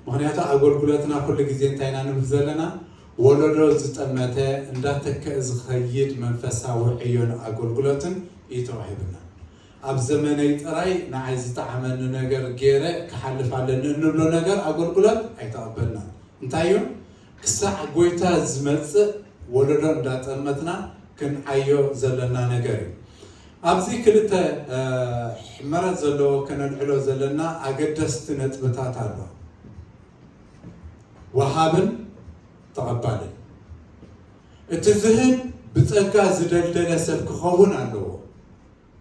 ምኽንያቱ ኣገልግሎትና ኩሉ ግዜ እንታይ ኢና ንብል ዘለና? ወለዶ ዝጠመተ እንዳተከእ ዝኸይድ መንፈሳዊ ዕዮን ኣገልግሎትን እዩ ተዋሂብና። ኣብ ዘመነይ ጥራይ ንዓይ ዝጠዓመኒ ነገር ገይረ ክሓልፍ ኣለኒ እንብሎ ነገር ኣገልግሎት ኣይተቐበልናን። እንታይ እዩ? ክሳዕ ጎይታ ዝመጽእ ወለዶ እንዳጠመትና ክንዓዮ ዘለና ነገር እዩ። ኣብዚ ክልተ ሕመረት ዘለዎ ከነልዕሎ ዘለና ኣገደስቲ ነጥብታት ኣሎ። ወሃብን ተቐባልን። እቲ ዝህብ ብጸጋ ዝደልደለ ሰብ ክኸውን ኣለዎ።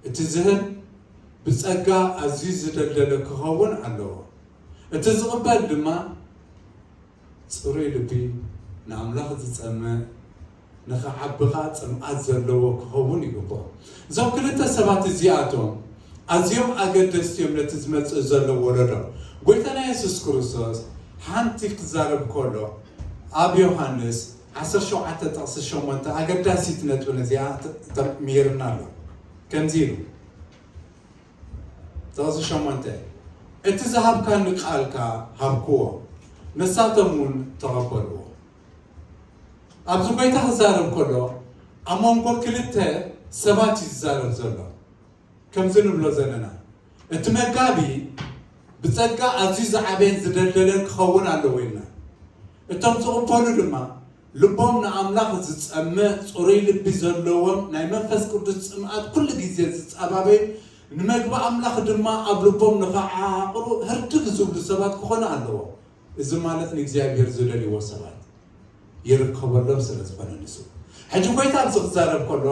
እቲ ዝህብ ብጸጋ ኣዝዩ ዝደልደለ ክኸውን ኣለዎ። እቲ ዝቕበል ድማ ጽሩይ ልቢ፣ ንኣምላኽ ዝጸምእ፣ ንኽዓቢ ኸኣ ጽምኣት ዘለዎ ክኸውን ይግብኦ። እዞም ክልተ ሰባት እዚኣቶም ኣዝዮም ኣገደስቲ እዮም ነቲ ዝመጽእ ዘሎ ወለዶ። ጐይታና የሱስ ክርስቶስ ሓንቲ ክዛረብ ከሎ ኣብ ዮሃንስ ዓሰርተ ሸውዓተ ጥቕሲ ሸሞንተ ኣገዳሲት ነጥቢ ነዚኣ ተ-፣ ተ-፣ ምሂርና ኣሎ። ከምዚ ኢሉ፣ ጥቕሲ ሸሞንተ፣ "እቲ ዝሃብካኒ ቃልካ ሃብክዎ፣ ንሳቶም እውን ተቐበልዎ።" ኣብዚ ጐይታ ክዛረብ ከሎ ኣብ መንጎ ክልተ ሰባት እዩ ዝዛረብ ዘሎ። ከምዚ ንብሎ ዘለና፣ እቲ መጋቢ ብጸጋ ኣዝዩ ዝዓበየን ዝደልደለን ክኸውን ኣለዎ ኢልና። እቶም ዝቕበሉ ድማ ልቦም ንኣምላኽ ዝጸምእ ጽሩይ ልቢ ዘለዎም ናይ መንፈስ ቅዱስ ጽምኣት ኩሉ ግዜ ዝጸባበዩ ንመግቢ ኣምላኽ ድማ ኣብ ልቦም ንኸዓቕሩ ህርድግ ዝብሉ ሰባት ክኾኑ ኣለዎም። እዚ ማለት ንእግዚኣብሔር ዝደልይዎ ሰባት ይርከበሎም ስለ ዝኾነ ንሱ። ሕጂ ጐይታ ኣብዚ ክዛረብ ከሎ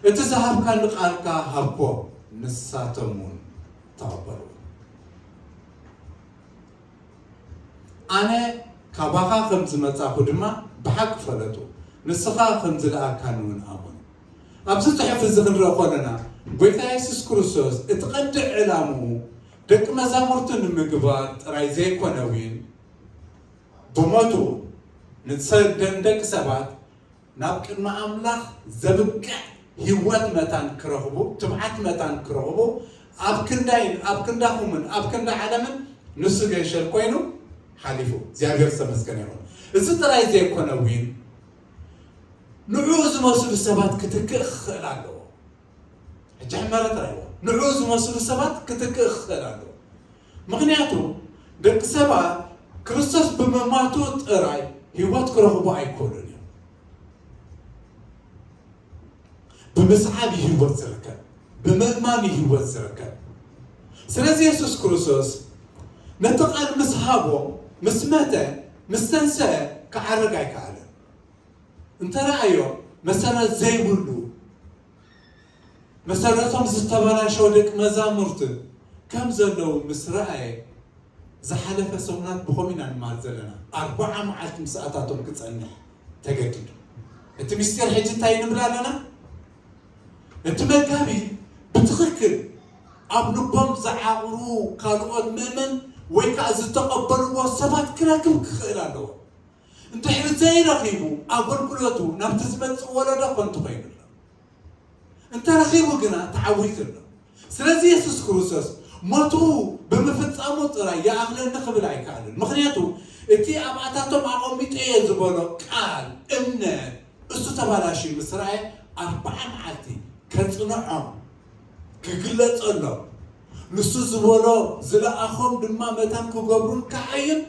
እቲ ዝሃብካኒ ቃልካ ሃብኮ ንሳቶም እውን ተቐበሉ። ኣነ ካባኻ ከም ዝመጻኹ ድማ ብሓቂ ፈለጡ፣ ንስኻ ከም ዝለኣካኒ እውን ኣመኑ። ኣብዚ ጽሑፍ እዚ ክንርኢ ከለና ጐይታ የሱስ ክርስቶስ እቲ ቀንዲ ዕላምኡ ደቂ መዛሙርቱ ንምግባር ጥራይ ዘይኮነ እውን ብሞቱ ንሰ-፣ ንደቂ ሰባት ናብ ቅድሚ ኣምላኽ ዘብቅዕ ህይወት መታን ክረኽቡ፣ ትብዓት መታን ክረኽቡ፣ ኣብ ክንዳይን ኣብ ክንዳኹምን ኣብ ክንዳ ዓለምን ንሱ ገንሸል ኮይኑ ሓሊፉ። እግዚኣብሔር ዝተመስገነ ይኹን። እዚ ጥራይ ዘይኮነ እውን ንዕኡ ዝመስሉ ሰባት ክትክእ ክኽእል ኣለዎ። ሕጂ ሕመረት ኣይዎ። ንዕኡ ዝመስሉ ሰባት ክትክእ ክኽእል ኣለዎ። ምኽንያቱ ደቂ ሰባት ክርስቶስ ብምማቱ ጥራይ ህይወት ክረኽቡ ኣይክእሉን እዮም። ብምስዓብ እዩ ህይወት ዝርከብ፣ ብምእማን እዩ ህይወት ዝርከብ። ስለዚ የሱስ ክርስቶስ ነቲ ቃል ምስ ሃቦ፣ ምስ መተ፣ ምስ ተንሰአ ክዓርግ ኣይከኣለን። እንተረኣዮ መሰረት ዘይብሉ፣ መሰረቶም ዝተበላሸወ ደቂ መዛሙርቱ ከም ዘለዉ ምስ ረኣየ፣ ዝሓለፈ ሰሙናት ብኸምኡ ኢና ንመሃር ዘለና። ኣርብዓ መዓልቲ ምስ ኣታቶም ክጸንሕ ተገዲዱ። እቲ ምስጢር ሕጂ እንታይ ንብል ኣለና? እቲ መጋቢ ብትኽክል ኣብ ልቦም ዝዓቕሩ ካልኦት ምእመን ወይ ከኣ ዝተቐበልዎ ሰባት ክረክብ ክኽእል ኣለዎ። እንድሕሪ ዘይረኺቡ ኣገልግሎቱ ናብቲ ዝመጽእ ወለዶ ከንቱ ኮይኑ ኣሎ። እንተረኺቡ ግና ተዓዊቱ ኣሎ። ስለዚ የሱስ ክርስቶስ ሞቱ ብምፍጻሙ ጥራይ ይኣኽለኒ ክብል ኣይከኣልን። ምኽንያቱ እቲ ኣብ ኣታቶም ኣቐሚጠዮ ዝበሎ ቃል እምነት እሱ ተባላሽዩ ምስ ረኣየ ኣርብዓ መዓልቲ ከጽንዖም፣ ክግለጸሎም፣ ንሱ ዝበሎ ዝለኣኾም ድማ መታን ክገብሩን ክዓዩን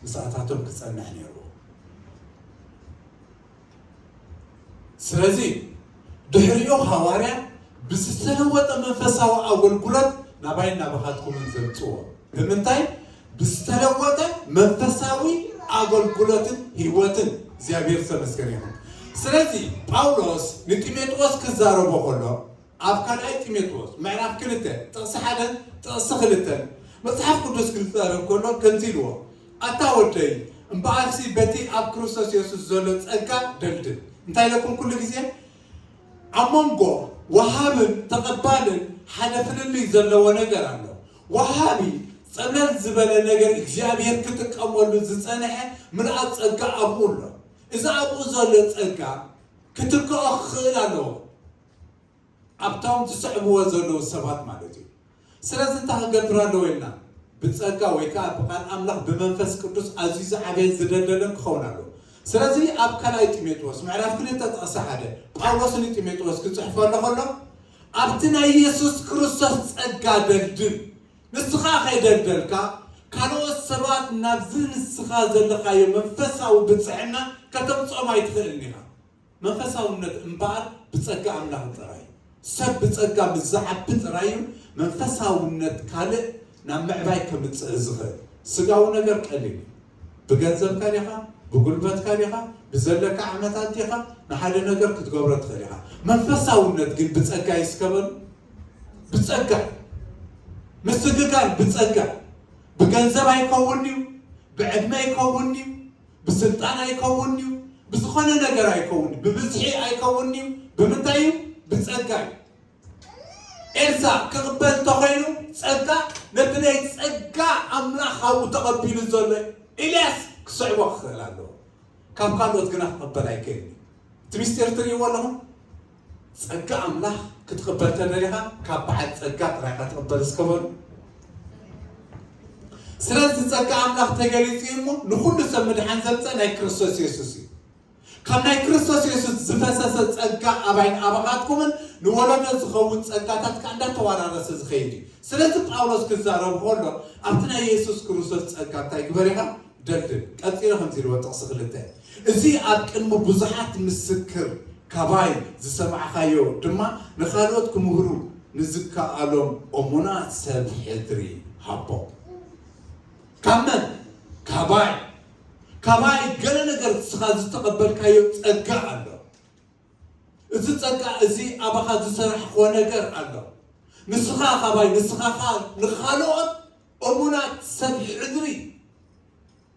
ምስ ኣታቶም ክጸንሕ ነይርዎ። ስለዚ ድሕሪኡ ሃዋርያ ብዝተለወጠ መንፈሳዊ ኣገልግሎት ናባይን ናባኻትኩምን ዘምጽዎ። ብምንታይ? ብዝተለወጠ መንፈሳዊ ኣገልግሎትን ህይወትን። እግዚኣብሔር ዝተመስገነ ይኹን። ስለዚ ጳውሎስ ንጢሞቴዎስ ክዛረቦ ከሎ ኣብ ካልኣይ ጢሞቴዎስ ምዕራፍ ክልተ ጥቕሲ ሓደን ጥቕሲ ክልተን መጽሓፍ ቅዱስ ክዛረብ ከሎ ከምዚ ኢልዎ፣ "ኣታ ወደይ፣ እምበኣርሲ በቲ ኣብ ክርስቶስ የሱስ ዘሎ ጸጋ ደልድል።" እንታይ ኢለኩም ኩሉ ግዜ? ኣብ መንጎ ወሃብን ተቐባልን ሓደ ፍልልይ ዘለዎ ነገር ኣሎ። ወሃቢ ጸብለል ዝበለ ነገር እግዚኣብሔር ክጥቀመሉ ዝጸንሐ ምልኣት ጸጋ ኣብኡ ኣሎ። እዚ ኣብኡ ዘሎ ጸጋ ክትክኦ ክኽእል ኣለዎ። ኣብቶም ዝስዕብዎ ዘለዉ ሰባት ማለት እዩ። ስለዚ እንታይ ክገብር ኣለዎ ኢልና? ብጸጋ ወይ ከኣ ብቃል ኣምላኽ ብመንፈስ ቅዱስ ኣዝዩ ዝዓበየን ዝደልደለን ክኸውን ኣለዎ። ስለዚ ኣብ ካልኣይ ጢሞቴዎስ ምዕራፍ ክልተ ጥቕሲ ሓደ ጳውሎስ ንጢሞቴዎስ ክጽሕፈሉ ከሎ፣ "ኣብቲ ናይ የሱስ ክርስቶስ ጸጋ ደልድል፣ ንስኻ ከይደልደልካ ካልኦት ሰባት ናብዚ ንስኻ ዘለኻዮ መንፈሳዊ ብጽዕና ከተምጽኦም ኣይትኽእልን ኢኻ።" መንፈሳውነት እምበኣር ብጸጋ ኣምላኽ ጥራይ እዩ። ሰብ ብጸጋ ምስ ዝዓቢ ጥራይ እዩ መንፈሳውነት ካልእ ናብ ምዕባይ ከምጽእ ዝኽእል። ስጋዊ ነገር ቀሊል እዩ። ብገንዘብካ ዲኻ፣ ብጉልበትካ ዲኻ፣ ብዘለካ ዓመታት ዲኻ፣ ንሓደ ነገር ክትገብሮ ትኽእል ኢኻ። መንፈሳውነት ግን ብጸጋ እዩ እስከ በሉ። ብጸጋ እዩ። ምስግጋር ብጸጋ። ብገንዘብ ኣይከውን እዩ፣ ብዕድመ ኣይከውን እዩ፣ ብስልጣን ኣይከውን እዩ፣ ብዝኾነ ነገር ኣይከውን እዩ፣ ብብዝሒ ኣይከውን እዩ። ብምንታይ እዩ? ብጸጋ እዩ። ኤልሳ ክቕበል እንተኾይኑ ጸጋ፣ ነቲ ናይ ጸጋ ኣምላኽ ካብኡ ተቐቢሉ ዘሎ ኤልያስ ክስዕቦ ክኽእል ኣለዎ። ካብ ካልኦት ግና ክቕበል ኣይክእልን እዩ። እቲ ምስጢር ትርእይዎ ኣለኹም? ጸጋ ኣምላኽ ክትቕበል ተደሊኻ ካብ በዓል ጸጋ ጥራይ ኢኻ ትቕበል እስከ በሉ። ስለዚ ጸጋ ኣምላኽ ተገሊጹ እዩ እሞ ንኹሉ ሰብ ምድሓን ዘምጸእ ናይ ክርስቶስ የሱስ እዩ። ካብ ናይ ክርስቶስ የሱስ ዝፈሰሰ ጸጋ ኣባይን ኣባኻትኩምን ንወለዶ ዝኸውን ጸጋታት ከኣ እንዳተዋራረሰ ዝኸይድ እዩ። ስለዚ ጳውሎስ ክዛረብ ከሎ ኣብቲ ናይ የሱስ ክርስቶስ ጸጋ እንታይ ግበር ኢኻ? ደልድል። ቀጺለ ከምዚ ኢልዎ ጥቕሲ ክልተ፣ እዚ ኣብ ቅድሚ ብዙሓት ምስክር ካባይ ዝሰማዕኻዮ ድማ ንኻልኦት ክምህሩ ንዝከኣሎም እሙናት ሰብ ሕድሪ ሃቦም። ካብ መን? ካባይ። ካባይ ገለ ነገር ንስኻ ዝተቐበልካዮ ጸጋ ኣሎ። እዚ ጸጋ እዚ ኣባኻ ዝሰራሕክዎ ነገር ኣሎ። ንስኻ ካባይ፣ ንስኻ ኸኣ ንኻልኦት እሙናት ሰብ ሕድሪ፣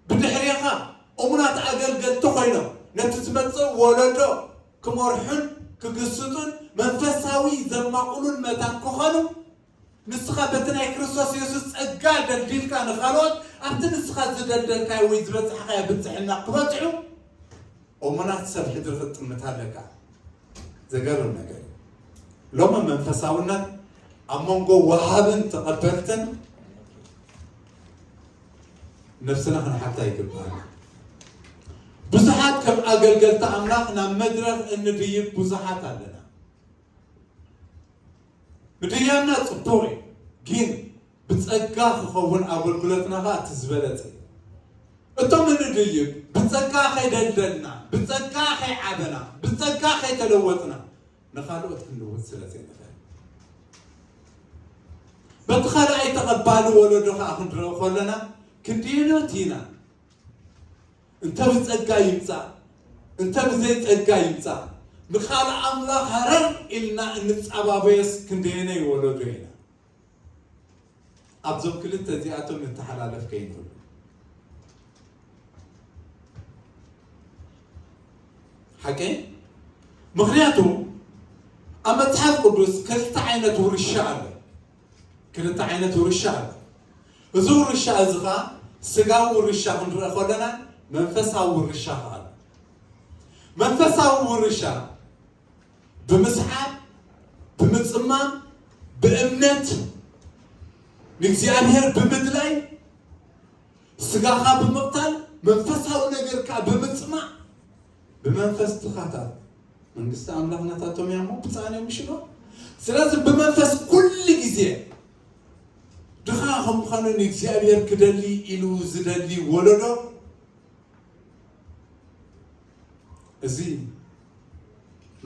ብድሕሬኻ እሙናት ኣገልገልቲ ኮይኖም ነቲ ዝመጽእ ወለዶ ክመርሑን ክግስጹን መንፈሳዊ ዘማቑሉን መታን ክኾኑ፣ ንስኻ በቲ ናይ ክርስቶስ የሱስ ጸጋ ደልዲልካ ንኻልኦት ኣብቲ ንስኻ ዝደልደልካዮ ወይ ዝበጻሕካዮ ብጽሕና ክበጽሑ እሙናት ሰብ ሕድሪ ክትጥምት ኣለካ። ዘገርም ነገር እዩ። ሎሚ መንፈሳውነት ኣብ መንጎ ወሃብን ተቐበልትን ነብስና ክንሓታ ይግባእ። ብዙሓት ከም ኣገልገልቲ ኣምላኽ ናብ መድረኽ እንድይብ ብዙሓት ኣለና። ምድያብና ጽቡቕ እዩ፣ ግን ብጸጋ ክኸውን ኣገልግሎትና ኸኣ እቲ ዝበለጸ እዩ። እቶም እንድይብ ብጸጋ ከይደልደልና፣ ብጸጋ ከይዓበና፣ ብጸጋ ከይተለወጥና ንኻልኦት ክንልውጥ ስለ ዘይንኽእል። በቲ ካልኣይ ተቐባሊ ወለዶ ኸኣ ክንርኢ ከለና ክንደየኖት ኢና። እንተ ብጸጋ ይምጻእ፣ እንተ ብዘይ ጸጋ ይምጻእ፣ ንቃል ኣምላኽ ሃረር ኢልና እንጻባበዮስ ክንደየናይ ወለዶ ኢና። ኣብዞም ክልተ እዚኣቶም ንተሓላለፍ ከይንህሉ። ሓቀይ? ምኽንያቱ ኣብ መጽሓፍ ቅዱስ ክልተ ዓይነት ውርሻ ኣሎ። ክልተ ዓይነት ውርሻ ኣሎ። እዚ ውርሻ እዚ ኸኣ ስጋዊ ውርሻ ክንርኢ ከለና መንፈሳዊ ውርሻ ኸኣ ኣሎ። መንፈሳዊ ውርሻ ብምስዓብ፣ ብምጽማም፣ ብእምነት ንእግዚኣብሔር ብምድላይ፣ ስጋኻ ብምቕታል፣ መንፈሳዊ ነገርካ ብምጽማእ፣ ብመንፈስ ድኻታት መንግስቲ ኣምላኽ ናታቶም እያ እሞ ብጻን እዮም ይሽሎ። ስለዚ ብመንፈስ ኩሉ ግዜ ድኻ ከም ምዃኑ ንእግዚኣብሔር ክደሊ ኢሉ ዝደሊ ወለዶ፣ እዚ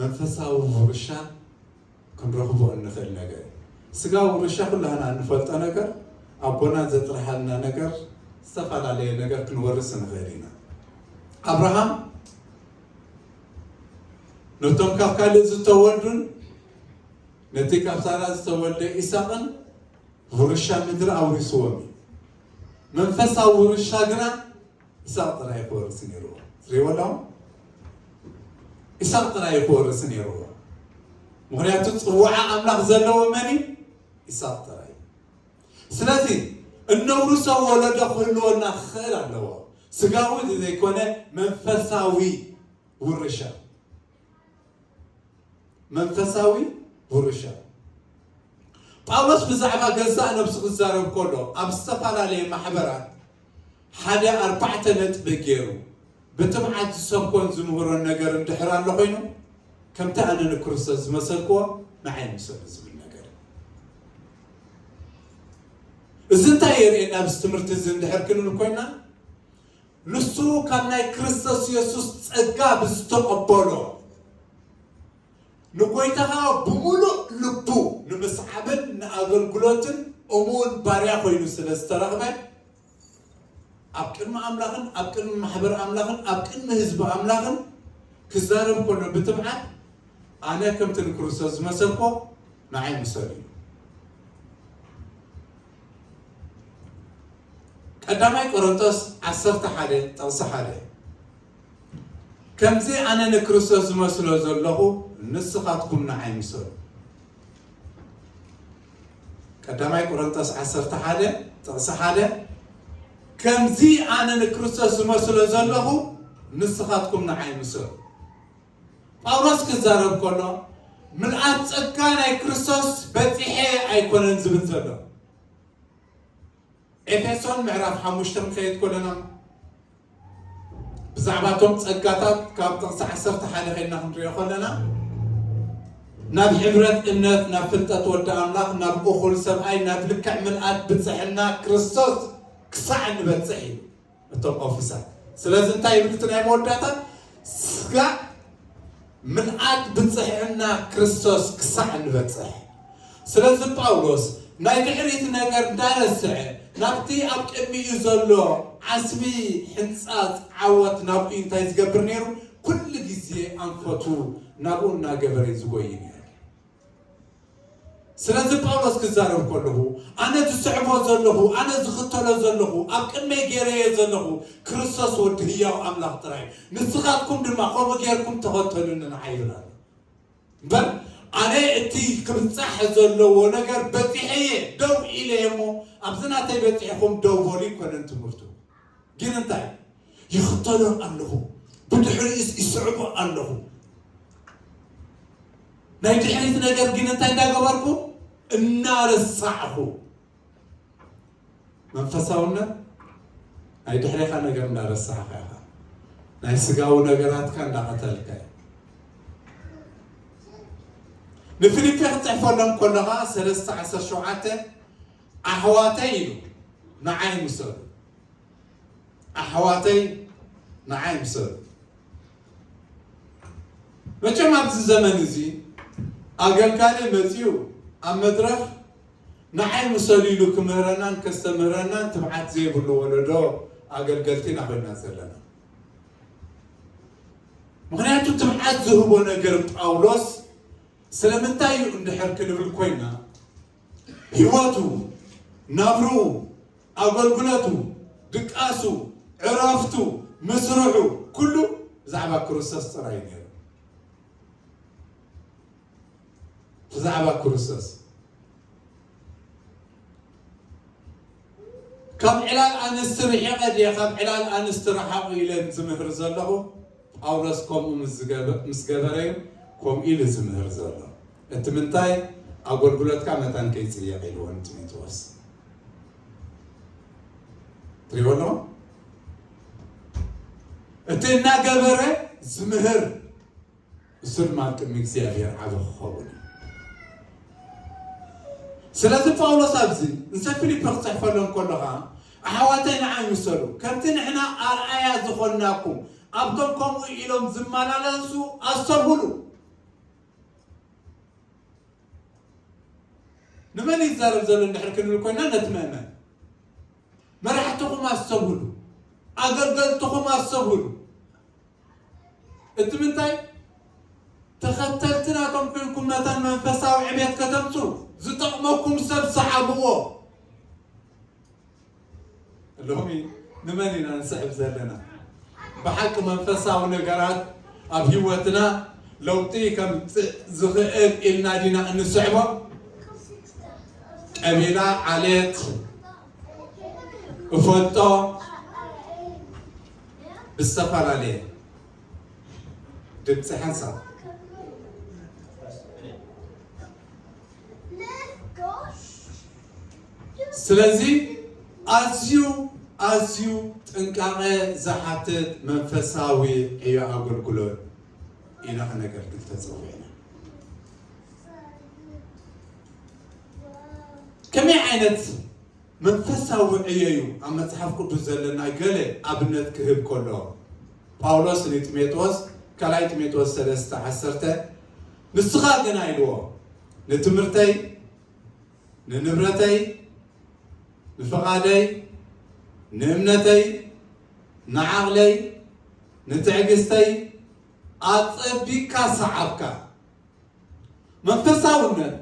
መንፈሳዊ ውርሻ ክንረኽቦ እንኽእል ነገር እዩ። ስጋዊ ውርሻ ኩላህና እንፈልጦ ነገር፣ ኣቦና ዘጥርሓልና ነገር፣ ዝተፈላለየ ነገር ክንወርስ ንኽእል ኢና። ኣብርሃም ነቶም ካብ ካልእ ዝተወልዱን ነቲ ካብ ሳራ ዝተወልደ ኢሳቕን ውርሻ ምድሪ ኣውሪስዎም እዩ። መንፈሳዊ ውርሻ ግና ኢሳቕ ጥራይ ክወርስ ነይርዎ። ትሪእዎ ኣለኹም? ኢሳቕ ጥራይ ክወርስ ነይርዎ። ምኽንያቱ ጽዋዓ ኣምላኽ ዘለዎ መን እዩ? ኢሳቕ ጥራይ እዩ። ስለዚ እነውርሶ ወለዶ ክህልወና ክኽእል ኣለዎ። ስጋዊ ዘይኮነ መንፈሳዊ ውርሻ። መንፈሳዊ ውርሻ። ጳውሎስ ብዛዕባ ገዛእ ነብሱ ክዛረብ ከሎ ኣብ ዝተፈላለየ ማሕበራት ሓደ ኣርባዕተ ነጥቢ ገይሩ ብትብዓት ዝሰብኮን ዝምህሮን ነገር እንድሕር ኣሎ ኮይኑ፣ ከምቲ ኣነ ንክርስቶስ ዝመሰልክዎ ንዓይ ምሰሉ ዝብል ነገር። እዚ እንታይ የርእየና? ኣብዚ ትምህርቲ እዚ እንድሕር ክንብል ኮይና፣ ንሱ ካብ ናይ ክርስቶስ የሱስ ጸጋ ብዝተቐበሎ ንጎይታኻ ብምሉእ ልቡ ንምስዓብን ንኣገልግሎትን እሙን ባርያ ኮይኑ ስለ ዝተረኽበ፣ ኣብ ቅድሚ ኣምላኽን ኣብ ቅድሚ ማሕበር ኣምላኽን ኣብ ቅድሚ ህዝቢ ኣምላኽን ክዛረብ ከሎ ብትብዓት፣ ኣነ ከምቲ ንክርስቶስ ዝመሰልኮ ንዓይ ምሰሉ እዩ። ቀዳማይ ቆሮንቶስ ዓሰርተ ሓደ ጥቕሲ ሓደ፣ ከምዚ ኣነ ንክርስቶስ ዝመስሎ ዘለኹ ንስኻትኩም ንዓይ ምሰሉ። ቀዳማይ ቆሮንቶስ ዓሰርተ ሓደ ጥቕሲ ሓደ፣ ከምዚ ኣነ ንክርስቶስ ዝመስሎ ዘለኹ ንስኻትኩም ንዓይ ምሰሉ። ጳውሎስ ክዛረብ ከሎ፣ ምልኣት ጸጋ ናይ ክርስቶስ በጺሐ ኣይኮነን ዝብል ዘሎ። ኤፌሶን ምዕራፍ ሓሙሽተ ክንከይድ ከለና፣ ብዛዕባ እቶም ጸጋታት ካብ ጥቕሲ ዓሰርተ ሓደ ኸይድና ክንሪኦ ከለና፣ ናብ ሕብረት እምነት፣ ናብ ፍልጠት ወዲ ኣምላኽ፣ ናብ እኹል ሰብኣይ፣ ናብ ልክዕ ምልኣት ብጽሕና ክርስቶስ ክሳዕ እንበጽሕ እዩ። እቶም ኦፊሳት። ስለዚ እንታይ ይብል እቲ ናይ መወዳእታ? ስጋዕ ምልኣት ብጽሕና ክርስቶስ ክሳዕ እንበጽሕ። ስለዚ ጳውሎስ ናይ ድሕሪት ነገር እንዳረስዐ ናብቲ ኣብ ቅድሚኡ ዘሎ ዓስቢ ሕንጻጽ ዓወት ናብኡ እንታይ ዝገብር ነይሩ? ኩሉ ግዜ ኣንፈቱ ናብኡ እናገበረ እዩ ዝጎይ ነይሩ። ስለዚ ጳውሎስ ክዛረብ ከለኹ፣ ኣነ ዝስዕቦ ዘለኹ፣ ኣነ ዝኽተሎ ዘለኹ፣ ኣብ ቅድመይ ገይረዮ ዘለኹ ክርስቶስ ወዲ ህያው ኣምላኽ ጥራይ እዩ። ንስኻትኩም ድማ ከምኡ ጌርኩም ተኸተሉኒ ንዓይ ይብል ኣሎ። እምበር ኣነ እቲ ክብጻሕ ዘለዎ ነገር በጺሐ እየ፣ ደው ኢለ እየ እሞ ኣብዚ ናተይ በጺሕኹም ደው በሉ ይኮነን ትምህርቱ። ግን እንታይ? ይኽተሎ ኣለኹ፣ ብድሕሪኡስ ይስዕቦ ኣለኹ። ናይ ድሕሪት ነገር ግን እንታይ እንዳገበርኩ? እናረሳዕኹ። መንፈሳውነት ናይ ድሕሬኻ ነገር እንዳረሳዕኻ ኢኻ። ናይ ስጋዊ ነገራትካ እንዳቐተልካ እዩ። ንፊልፒ ክትጽሕፈሎም ከለኻ ሰለስተ ዓሰርተ ሸውዓተ፣ ኣሕዋተይ ኢሉ ንዓይ ምሰሉ። ኣሕዋተይ ንዓይ ምሰሉ። መቸም ኣብዚ ዘመን እዚ ኣገልጋሊ መጺኡ ኣብ መድረኽ ንዓይ ምሰሉ ኢሉ ክምህረናን ከስተምህረናን ትብዓት ዘይብሉ ወለዶ ኣገልገልቲ ኢና ኮይና ዘለና። ምኽንያቱ ትብዓት ዝህቦ ነገር ጳውሎስ ስለምንታይ እዩ እንድሕር ክንብል ኮይና፣ ህይወቱ፣ ናብርኡ፣ ኣገልግሎቱ፣ ድቃሱ፣ ዕረፍቱ፣ ምስርሑ፣ ኩሉ ብዛዕባ ክርስቶስ ጥራይ እዩ ነይሩ። ብዛዕባ ክርስቶስ። ካብ ዕላል ኣንስቲ ርሒቐ ድየ ካብ ዕላል ኣንስቲ ረሓቑ ኢለ ዝምህር ዘለኹ? ጳውሎስ ከምኡ ምስ ዝገበ-፣ ምስ ገበረ እዩ ከምኡ ኢሉ ዝምህር ዘሎ። እቲ ምንታይ? ኣገልግሎትካ መታን ከይጽየቕ ኢልዎ ንጢሞቴዎስ። ትሪእዎ ኣለኹም? እቲ እናገበረ ዝምህር እሱ ድማ ኣብ ቅድሚ እግዚኣብሔር ዓቢ ክኸውን እዩ። ስለዚ ጳውሎስ ኣብዚ ንሰብ ፊልፒ ክጽሕፈሎም ከሎ ኸኣ፣ ኣሕዋተይ ንዓይ ምሰሉ፣ ከምቲ ንሕና ኣርኣያ ዝኾንናኩም፣ ኣብቶም ከምኡ ኢሎም ዝመላለሱ ኣስተብህሉ። ንመን ይዛረብ ዘሎ እንድሕር ክንብል ኮይና፣ ነቲ ምእመን። መራሕትኹም ኣስተብህሉ፣ ኣገልገልትኹም ኣስተብህሉ። እቲ ምንታይ? ተኸተልቲ ናቶም ኮይንኩም መታን መንፈሳዊ ዕቤት ከተምጹ ዝጠቕመኩም ሰብ ሰዓብዎ። ሎሚ ንመን ኢና ንስዕብ ዘለና? ብሓቂ መንፈሳዊ ነገራት ኣብ ህይወትና ለውጢ ከምጽእ ዝኽእል ኢልና ዲና እንስዕቦ? ቀቢላ፣ ዓሌት፣ እፈልጦ፣ ብዝተፈላለየ ድምፂ ሓንሳብ። ስለዚ ኣዝዩ፣ ኣዝዩ ጥንቃቐ ዝሓትት መንፈሳዊ ዕዮ ኣገልግሎት ኢና ክነገልግል ተጸዊዕና። ከመይ ዓይነት መንፈሳዊ ዕዮ እዩ ኣብ መጽሓፍ ቅዱስ ዘለና? ገለ ኣብነት ክህብ ከሎ፣ ጳውሎስ ንጢሞቴዎስ፣ ካልኣይ ጢሞቴዎስ ሰለስተ ዓሰርተ፣ ንስኻ ግና ኢልዎ፣ ንትምህርተይ፣ ንንብረተይ፣ ንፍቓደይ፣ ንእምነተይ፣ ንዓቕለይ፣ ንትዕግስተይ ኣጸቢቕካ ሰዓብካ። መንፈሳውነት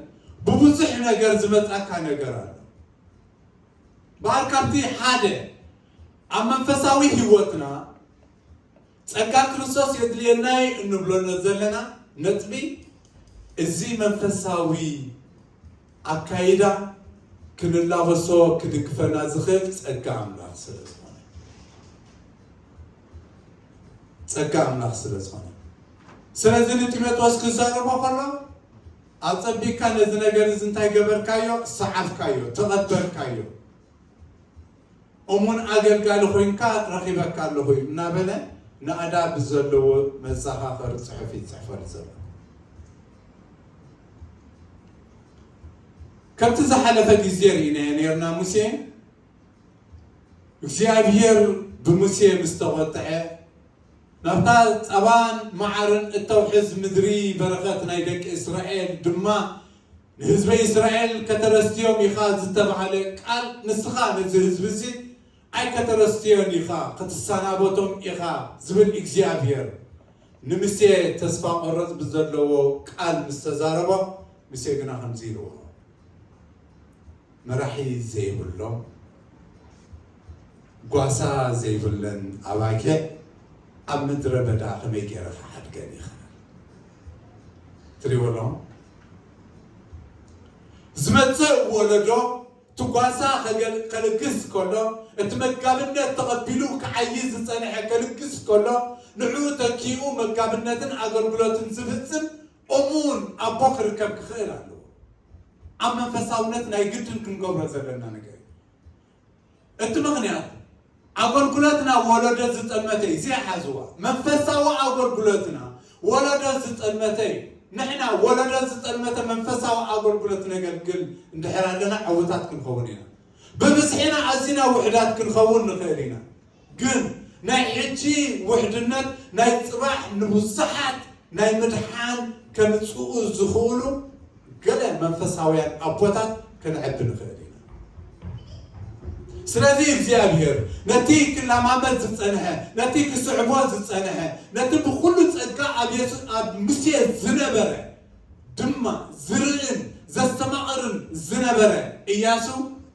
ብብዙሕ ነገር ዝመጻካ ነገር ኣሎ። በኣር ካብቲ ሓደ ኣብ መንፈሳዊ ህይወትና ጸጋ ክርስቶስ የድልየና እዩ እንብሎ ዘለና ነጥቢ፣ እዚ መንፈሳዊ ኣካይዳ ክንላበሶ ክድግፈና ዝኽእል ጸጋ ኣምላኽ ስለ ዝኾነ፣ ጸጋ ኣምላኽ ስለ ዝኾነ። ስለዚ ንጢሞቴዎስ ክዛረቦ ከሎ፣ ኣጸቢካ ነዚ ነገር እዚ እንታይ ገበርካዮ? ሰዓብካዮ፣ ተቐበልካዮ። እሙን ኣገልጋሊ ኮይንካ ረኺበካ ኣለኹ እዩ እናበለ፣ ናእዳ ብዘለዎ መዘኻኸሪ ጽሑፍ ይጽሕፈሉ ዘሎ። ከምቲ ዝሓለፈ ግዜ ርኢናዮ ነርና። ሙሴ፣ እግዚኣብሔር ብሙሴ ምስ ተቖጥዐ፣ ናብታ ጸባን መዓርን እተውሕዝ ምድሪ በረኸት ናይ ደቂ እስራኤል ድማ ንህዝበ እስራኤል ከተረስትዮም ኢኻ ዝተባህለ ቃል፣ ንስኻ ነዚ ህዝቢ እዚ ኣይከተረስትዮን ኢኻ፣ ክትሰናበቶም ኢኻ ዝብል እግዚኣብሔር ንሙሴ ተስፋ ቆረጽ ብዘለዎ ቃል ምስ ተዛረቦ፣ ሙሴ ግና ከምዚ ኢልዎ፣ መራሒ ዘይብሎም፣ ጓሳ ዘይብለን ኣባጊዕ ኣብ ምድረ በዳ ከመይ ገይረ ክሓድገን ይኽእል? ትሪእዎ ኣለኹም? ዝመጽእ ወለዶ እቲ ጓሳ ከገል-፣ ከልግስ ከሎ፣ እቲ መጋብነት ተቐቢሉ ክዓዪ ዝጸንሐ ከልግስ ከሎ፣ ንዕኡ ተኪኡ መጋብነትን ኣገልግሎትን ዝፍጽም እሙን ኣቦ ክርከብ ክኽእል ኣለዎ። ኣብ መንፈሳውነት ናይ ግድን ክንገብሮ ዘለና ነገር እዩ። እቲ ምኽንያት፣ ኣገልግሎትና ወለዶ ዝጠመተ እዩ፣ ዘይሓዝዋ። መንፈሳዊ ኣገልግሎትና ወለዶ ዝጠመተ እዩ። ንሕና ወለዶ ዝጠመተ መንፈሳዊ ኣገልግሎት ነገልግል እንድሕር ኣለና፣ ዕዉታት ክንኸውን ኢና። ብብዝሒና ኣዚና ውሑዳት ክንኸውን ንኽእል ኢና። ግን ናይ ሕጂ ውሕድነት ናይ ጽባሕ ንብዙሓት ናይ ምድሓን ከምጽኡ ዝኽእሉ ገለ መንፈሳውያን ኣቦታት ከነዕቢ ንኽእል ኢና። ስለዚ እግዚኣብሔር ነቲ ክለማመድ ዝጸንሐ፣ ነቲ ክስዕቦ ዝጸንሐ፣ ነቲ ብኹሉ ጸጋ ኣብ የሱስ፣ ኣብ ሙሴ ዝነበረ ድማ ዝርእን ዘስተማቕርን ዝነበረ እያሱ፣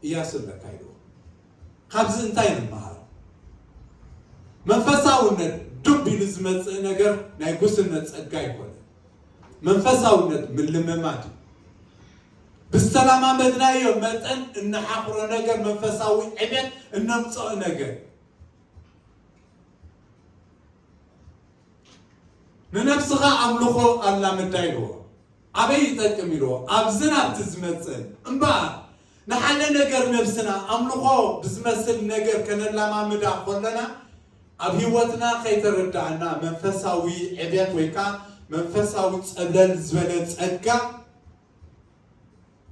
እያሱ ኣለካ ኢልዎ። ካብዚ እንታይ ንመሃር? መንፈሳውነት ዱብ ኢሉ ዝመጽእ ነገር ናይ ጉስነት ጸጋ ኣይኮነን። መንፈሳውነት ምልምማድ እዩ። ብዝተለማመድናዮ መጠን እንሓፍሮ ነገር፣ መንፈሳዊ ዕቤት እነምጽኦ ነገር። ንነብስኻ ኣምልኾ ኣላምዳ ኢልዎ። ኣበይ ይጠቅም ኢልዎ? ኣብዚ ናብቲ ዝመጽእ እምበኣር፣ ንሓደ ነገር ነብስና ኣምልኾ ብዝመስል ነገር ከነላማምዳ ከለና፣ ኣብ ህይወትና ከይተረዳእና መንፈሳዊ ዕብየት ወይ ከኣ መንፈሳዊ ጸብለል ዝበለ ጸጋ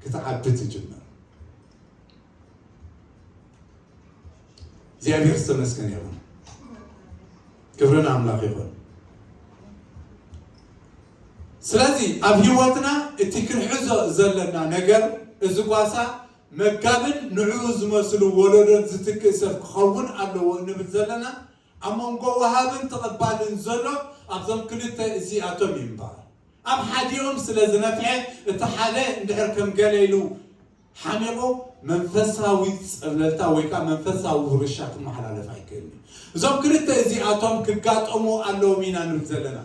ክትዓቢ ትጅምር። እግዚኣብሔር ዝተመስገነ ይኹን። ክብሪ ንኣምላኽ ይኹን። ስለዚ ኣብ ህይወትና እቲ ክንሕዞ ዘለና ነገር፣ እዚ ጓሳ መጋብን ንዕኡ ዝመስሉ ወለዶን ዝትክእ ሰብ ክኸውን ኣለዎ እንብል ዘለና፣ ኣብ መንጎ ወሃብን ተቐባልን ዘሎ ኣብዞም ክልተ እዚኣቶም እዩ እምበኣር። ኣብ ሓዲኦም ስለ ዝነፍሐ፣ እቲ ሓደ እንድሕር ከም ገለ ኢሉ ሓሚቑ፣ መንፈሳዊ ጸብለልታ ወይ ከኣ መንፈሳዊ ውርሻ ክመሓላለፍ ኣይክእልን እዩ። እዞም ክልተ እዚኣቶም ክጋጠሙ ኣለዎም ኢና ንብል ዘለና።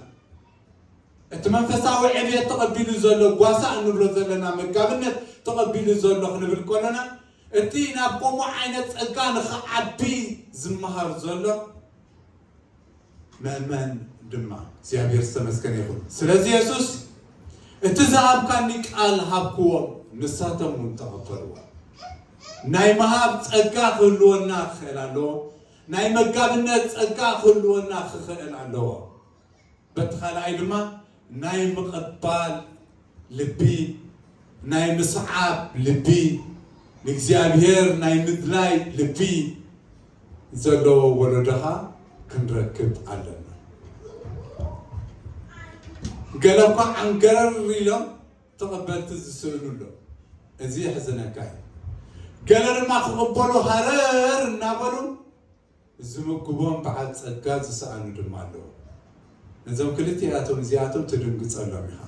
እቲ መንፈሳዊ ዕብየት ተቐቢሉ ዘሎ፣ ጓሳ እንብሎ ዘለና መጋብነት ተቐቢሉ ዘሎ ክንብል ከለና፣ እቲ ናብ ከምኡ ዓይነት ጸጋ ንኽዓቢ ዝመሃር ዘሎ ምእመን ድማ እግዚኣብሔር ዝተመስገነ ይኹን። ስለዚ የሱስ፣ "እቲ ዝሃብካኒ ቃል ሃብክዎም፣ ንሳቶም እውን ተቐበልዎ።" ናይ ምሃብ ጸጋ ክህልወና ክኽእል ኣለዎ። ናይ መጋብነት ጸጋ ክህልወና ክኽእል ኣለዎ። በቲ ካልኣይ ድማ ናይ ምቕባል ልቢ፣ ናይ ምስዓብ ልቢ፣ ንእግዚኣብሔር ናይ ምድላይ ልቢ ዘለዎ ወለዶኻ ክንረክብ ኣለና። ገለ እኳ ዓንገረር ኢሎም ተቐበልቲ ዝስእኑ ኣለዉ። እዚ የሕዝነካ እዩ። ገለ ድማ ክቕበሉ ሃረር እናበሉ ዝምግቦም በዓል ጸጋ ዝሰኣኑ ድማ ኣለዉ። ነዞም ክልቲኣቶም እዚኣቶም ትድንግጸሎም ኢኻ።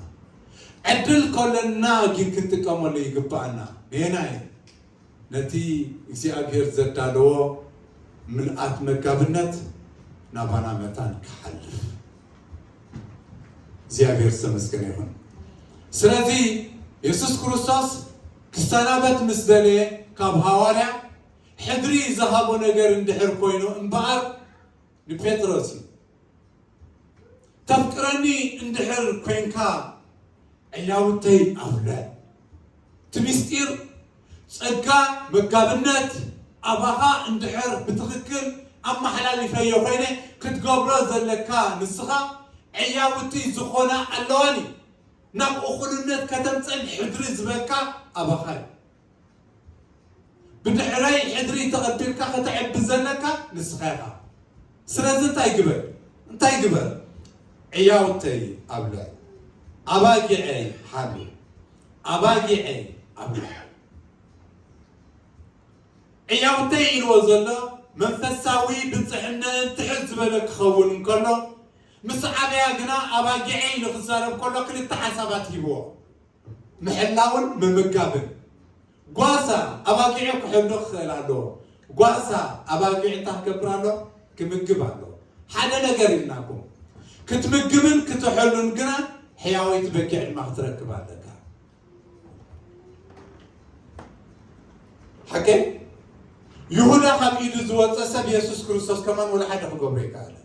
ዕድል ከለና ግን ክንጥቀመሉ ይግባኣና። ነየናይ? ነቲ እግዚኣብሔር ዘዳለዎ ምልኣት መጋብነት ናባና መታን ክሓልፍ እግዚኣብሔር ዝተመስገነ ይኹን። ስለዚ የሱስ ክርስቶስ ክሰናበት ምስ ደለየ ካብ ሃዋርያ ሕድሪ ዝሃቦ ነገር እንድሕር ኮይኑ እምበኣር ንጴጥሮስ እዩ። ተፍቅረኒ እንድሕር ኮይንካ ዕያውተይ ኣብለ። እቲ ምስጢር ጸጋ መጋብነት ኣባኻ እንድሕር ብትኽክል ኣመሓላሊፈዮ ኮይነ ክትገብሮ ዘለካ ንስኻ ዕያውቲ ዝኾና ኣለዋኒ። ናብ እኹልነት ከተምጸን ሕድሪ ዝበካ ኣባኻ እዩ። ብድሕረይ ሕድሪ ተቐቢልካ ከተዕቢ ዘለካ ንስኻ ኢኻ። ስለዚ እንታይ ግበር? እንታይ ግበር? ዕያውተይ ኣብለ፣ ኣባጊዐይ ሓሉ፣ ኣባጊዐይ ኣብለ። ዕያውተይ ኢልዎ ዘሎ መንፈሳዊ ብፅዕነን ትሕት ዝበለ ክኸውን እንከሎ፣ ምስ ዓበያ ግና ኣባጊዐይ ኢሉ ክዛረብ ከሎ ክልተ ሓሳባት ሂብዎ። ምሕላውን ምምጋብን። ጓሳ ኣባጊዑ ክሕሉ ክኽእል ኣለዎ። ጓሳ ኣባጊዑ እንታይ ክገብር ኣሎ? ክምግብ ኣሎ። ሓደ ነገር ኢልናኩም፣ ክትምግብን ክትሕሉን ግና ሕያወይቲ በጊዕ ድማ ክትረክብ ኣለካ። ሓቀይ? ይሁዳ ካብ ኢዱ ዝወፀ ሰብ የሱስ ክርስቶስ ከማን ወላ ሓደ ክገብሮ ይከኣለ።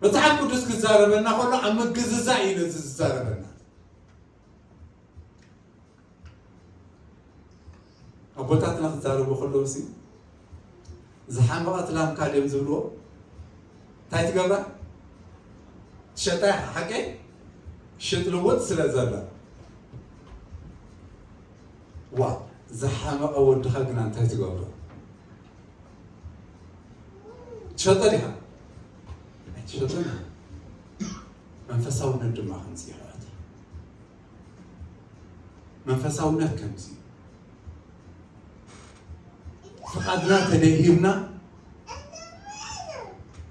መጽሓፍ ቅዱስ ክዛረበና ከሎ ኣብ ምግዝዛእ እዩ ነዚ ዝዛረበና። ኣቦታትና ክዛረቡ ከለዉ ሲ ዝሓመቐት ላምካ ድዮም ዝብልዎ? እንታይ ትገብራ? ትሸጣ ኢኻ፣ ሓቀይ? ሽጥ ልውጥ ስለ ዘሎ። ዋ፣ ዝሓመቐ ወድኻ ግና እንታይ ትገብሮ? ትሸጦ ዲኻ? ኣይትሸጦን። መንፈሳውነት ድማ ከምዚ ይኸኣት። መንፈሳውነት ከምዚ እዩ። ፍቓድና ተደሂብና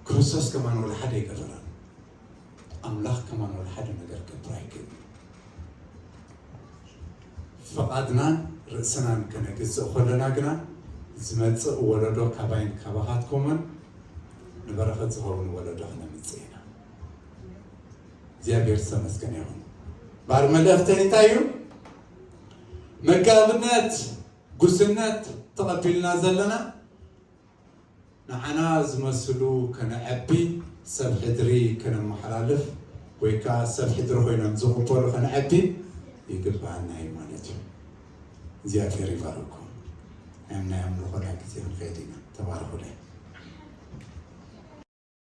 ክርስቶስ ከማን ወላ ሓደ ይገብረና። ኣምላኽ ከማን ወላ ሓደ ነገር ክገብር ኣይክእልን። ፍቓድናን ርእስናን ከነግዝእ ከለና ግና ዝመጽእ ወለዶ ካባይን ካባኻትኩምን ንበረኸት ዝኸውን ወለዶ ክነምጽእ ኢና። እግዚኣብሔር ዝተመስገነ ይኹን። ባር መልእኽተይ እንታይ እዩ? መጋብነት፣ ጉስነት ተቐቢልና ዘለና ንዓና ዝመስሉ ከነዐቢ፣ ሰብ ሕድሪ ከነመሓላልፍ ወይ ከዓ ሰብ ሕድሪ ኮይኖም ዝቕበሉ ከነዐቢ ይግብኣና እዩ ማለት እዩ። እግዚኣብሔር ይባርኩም። ናይ ናይ ኣምልኾ ናይ ግዜ ክንኸይድ ኢና። ተባረኹለይ።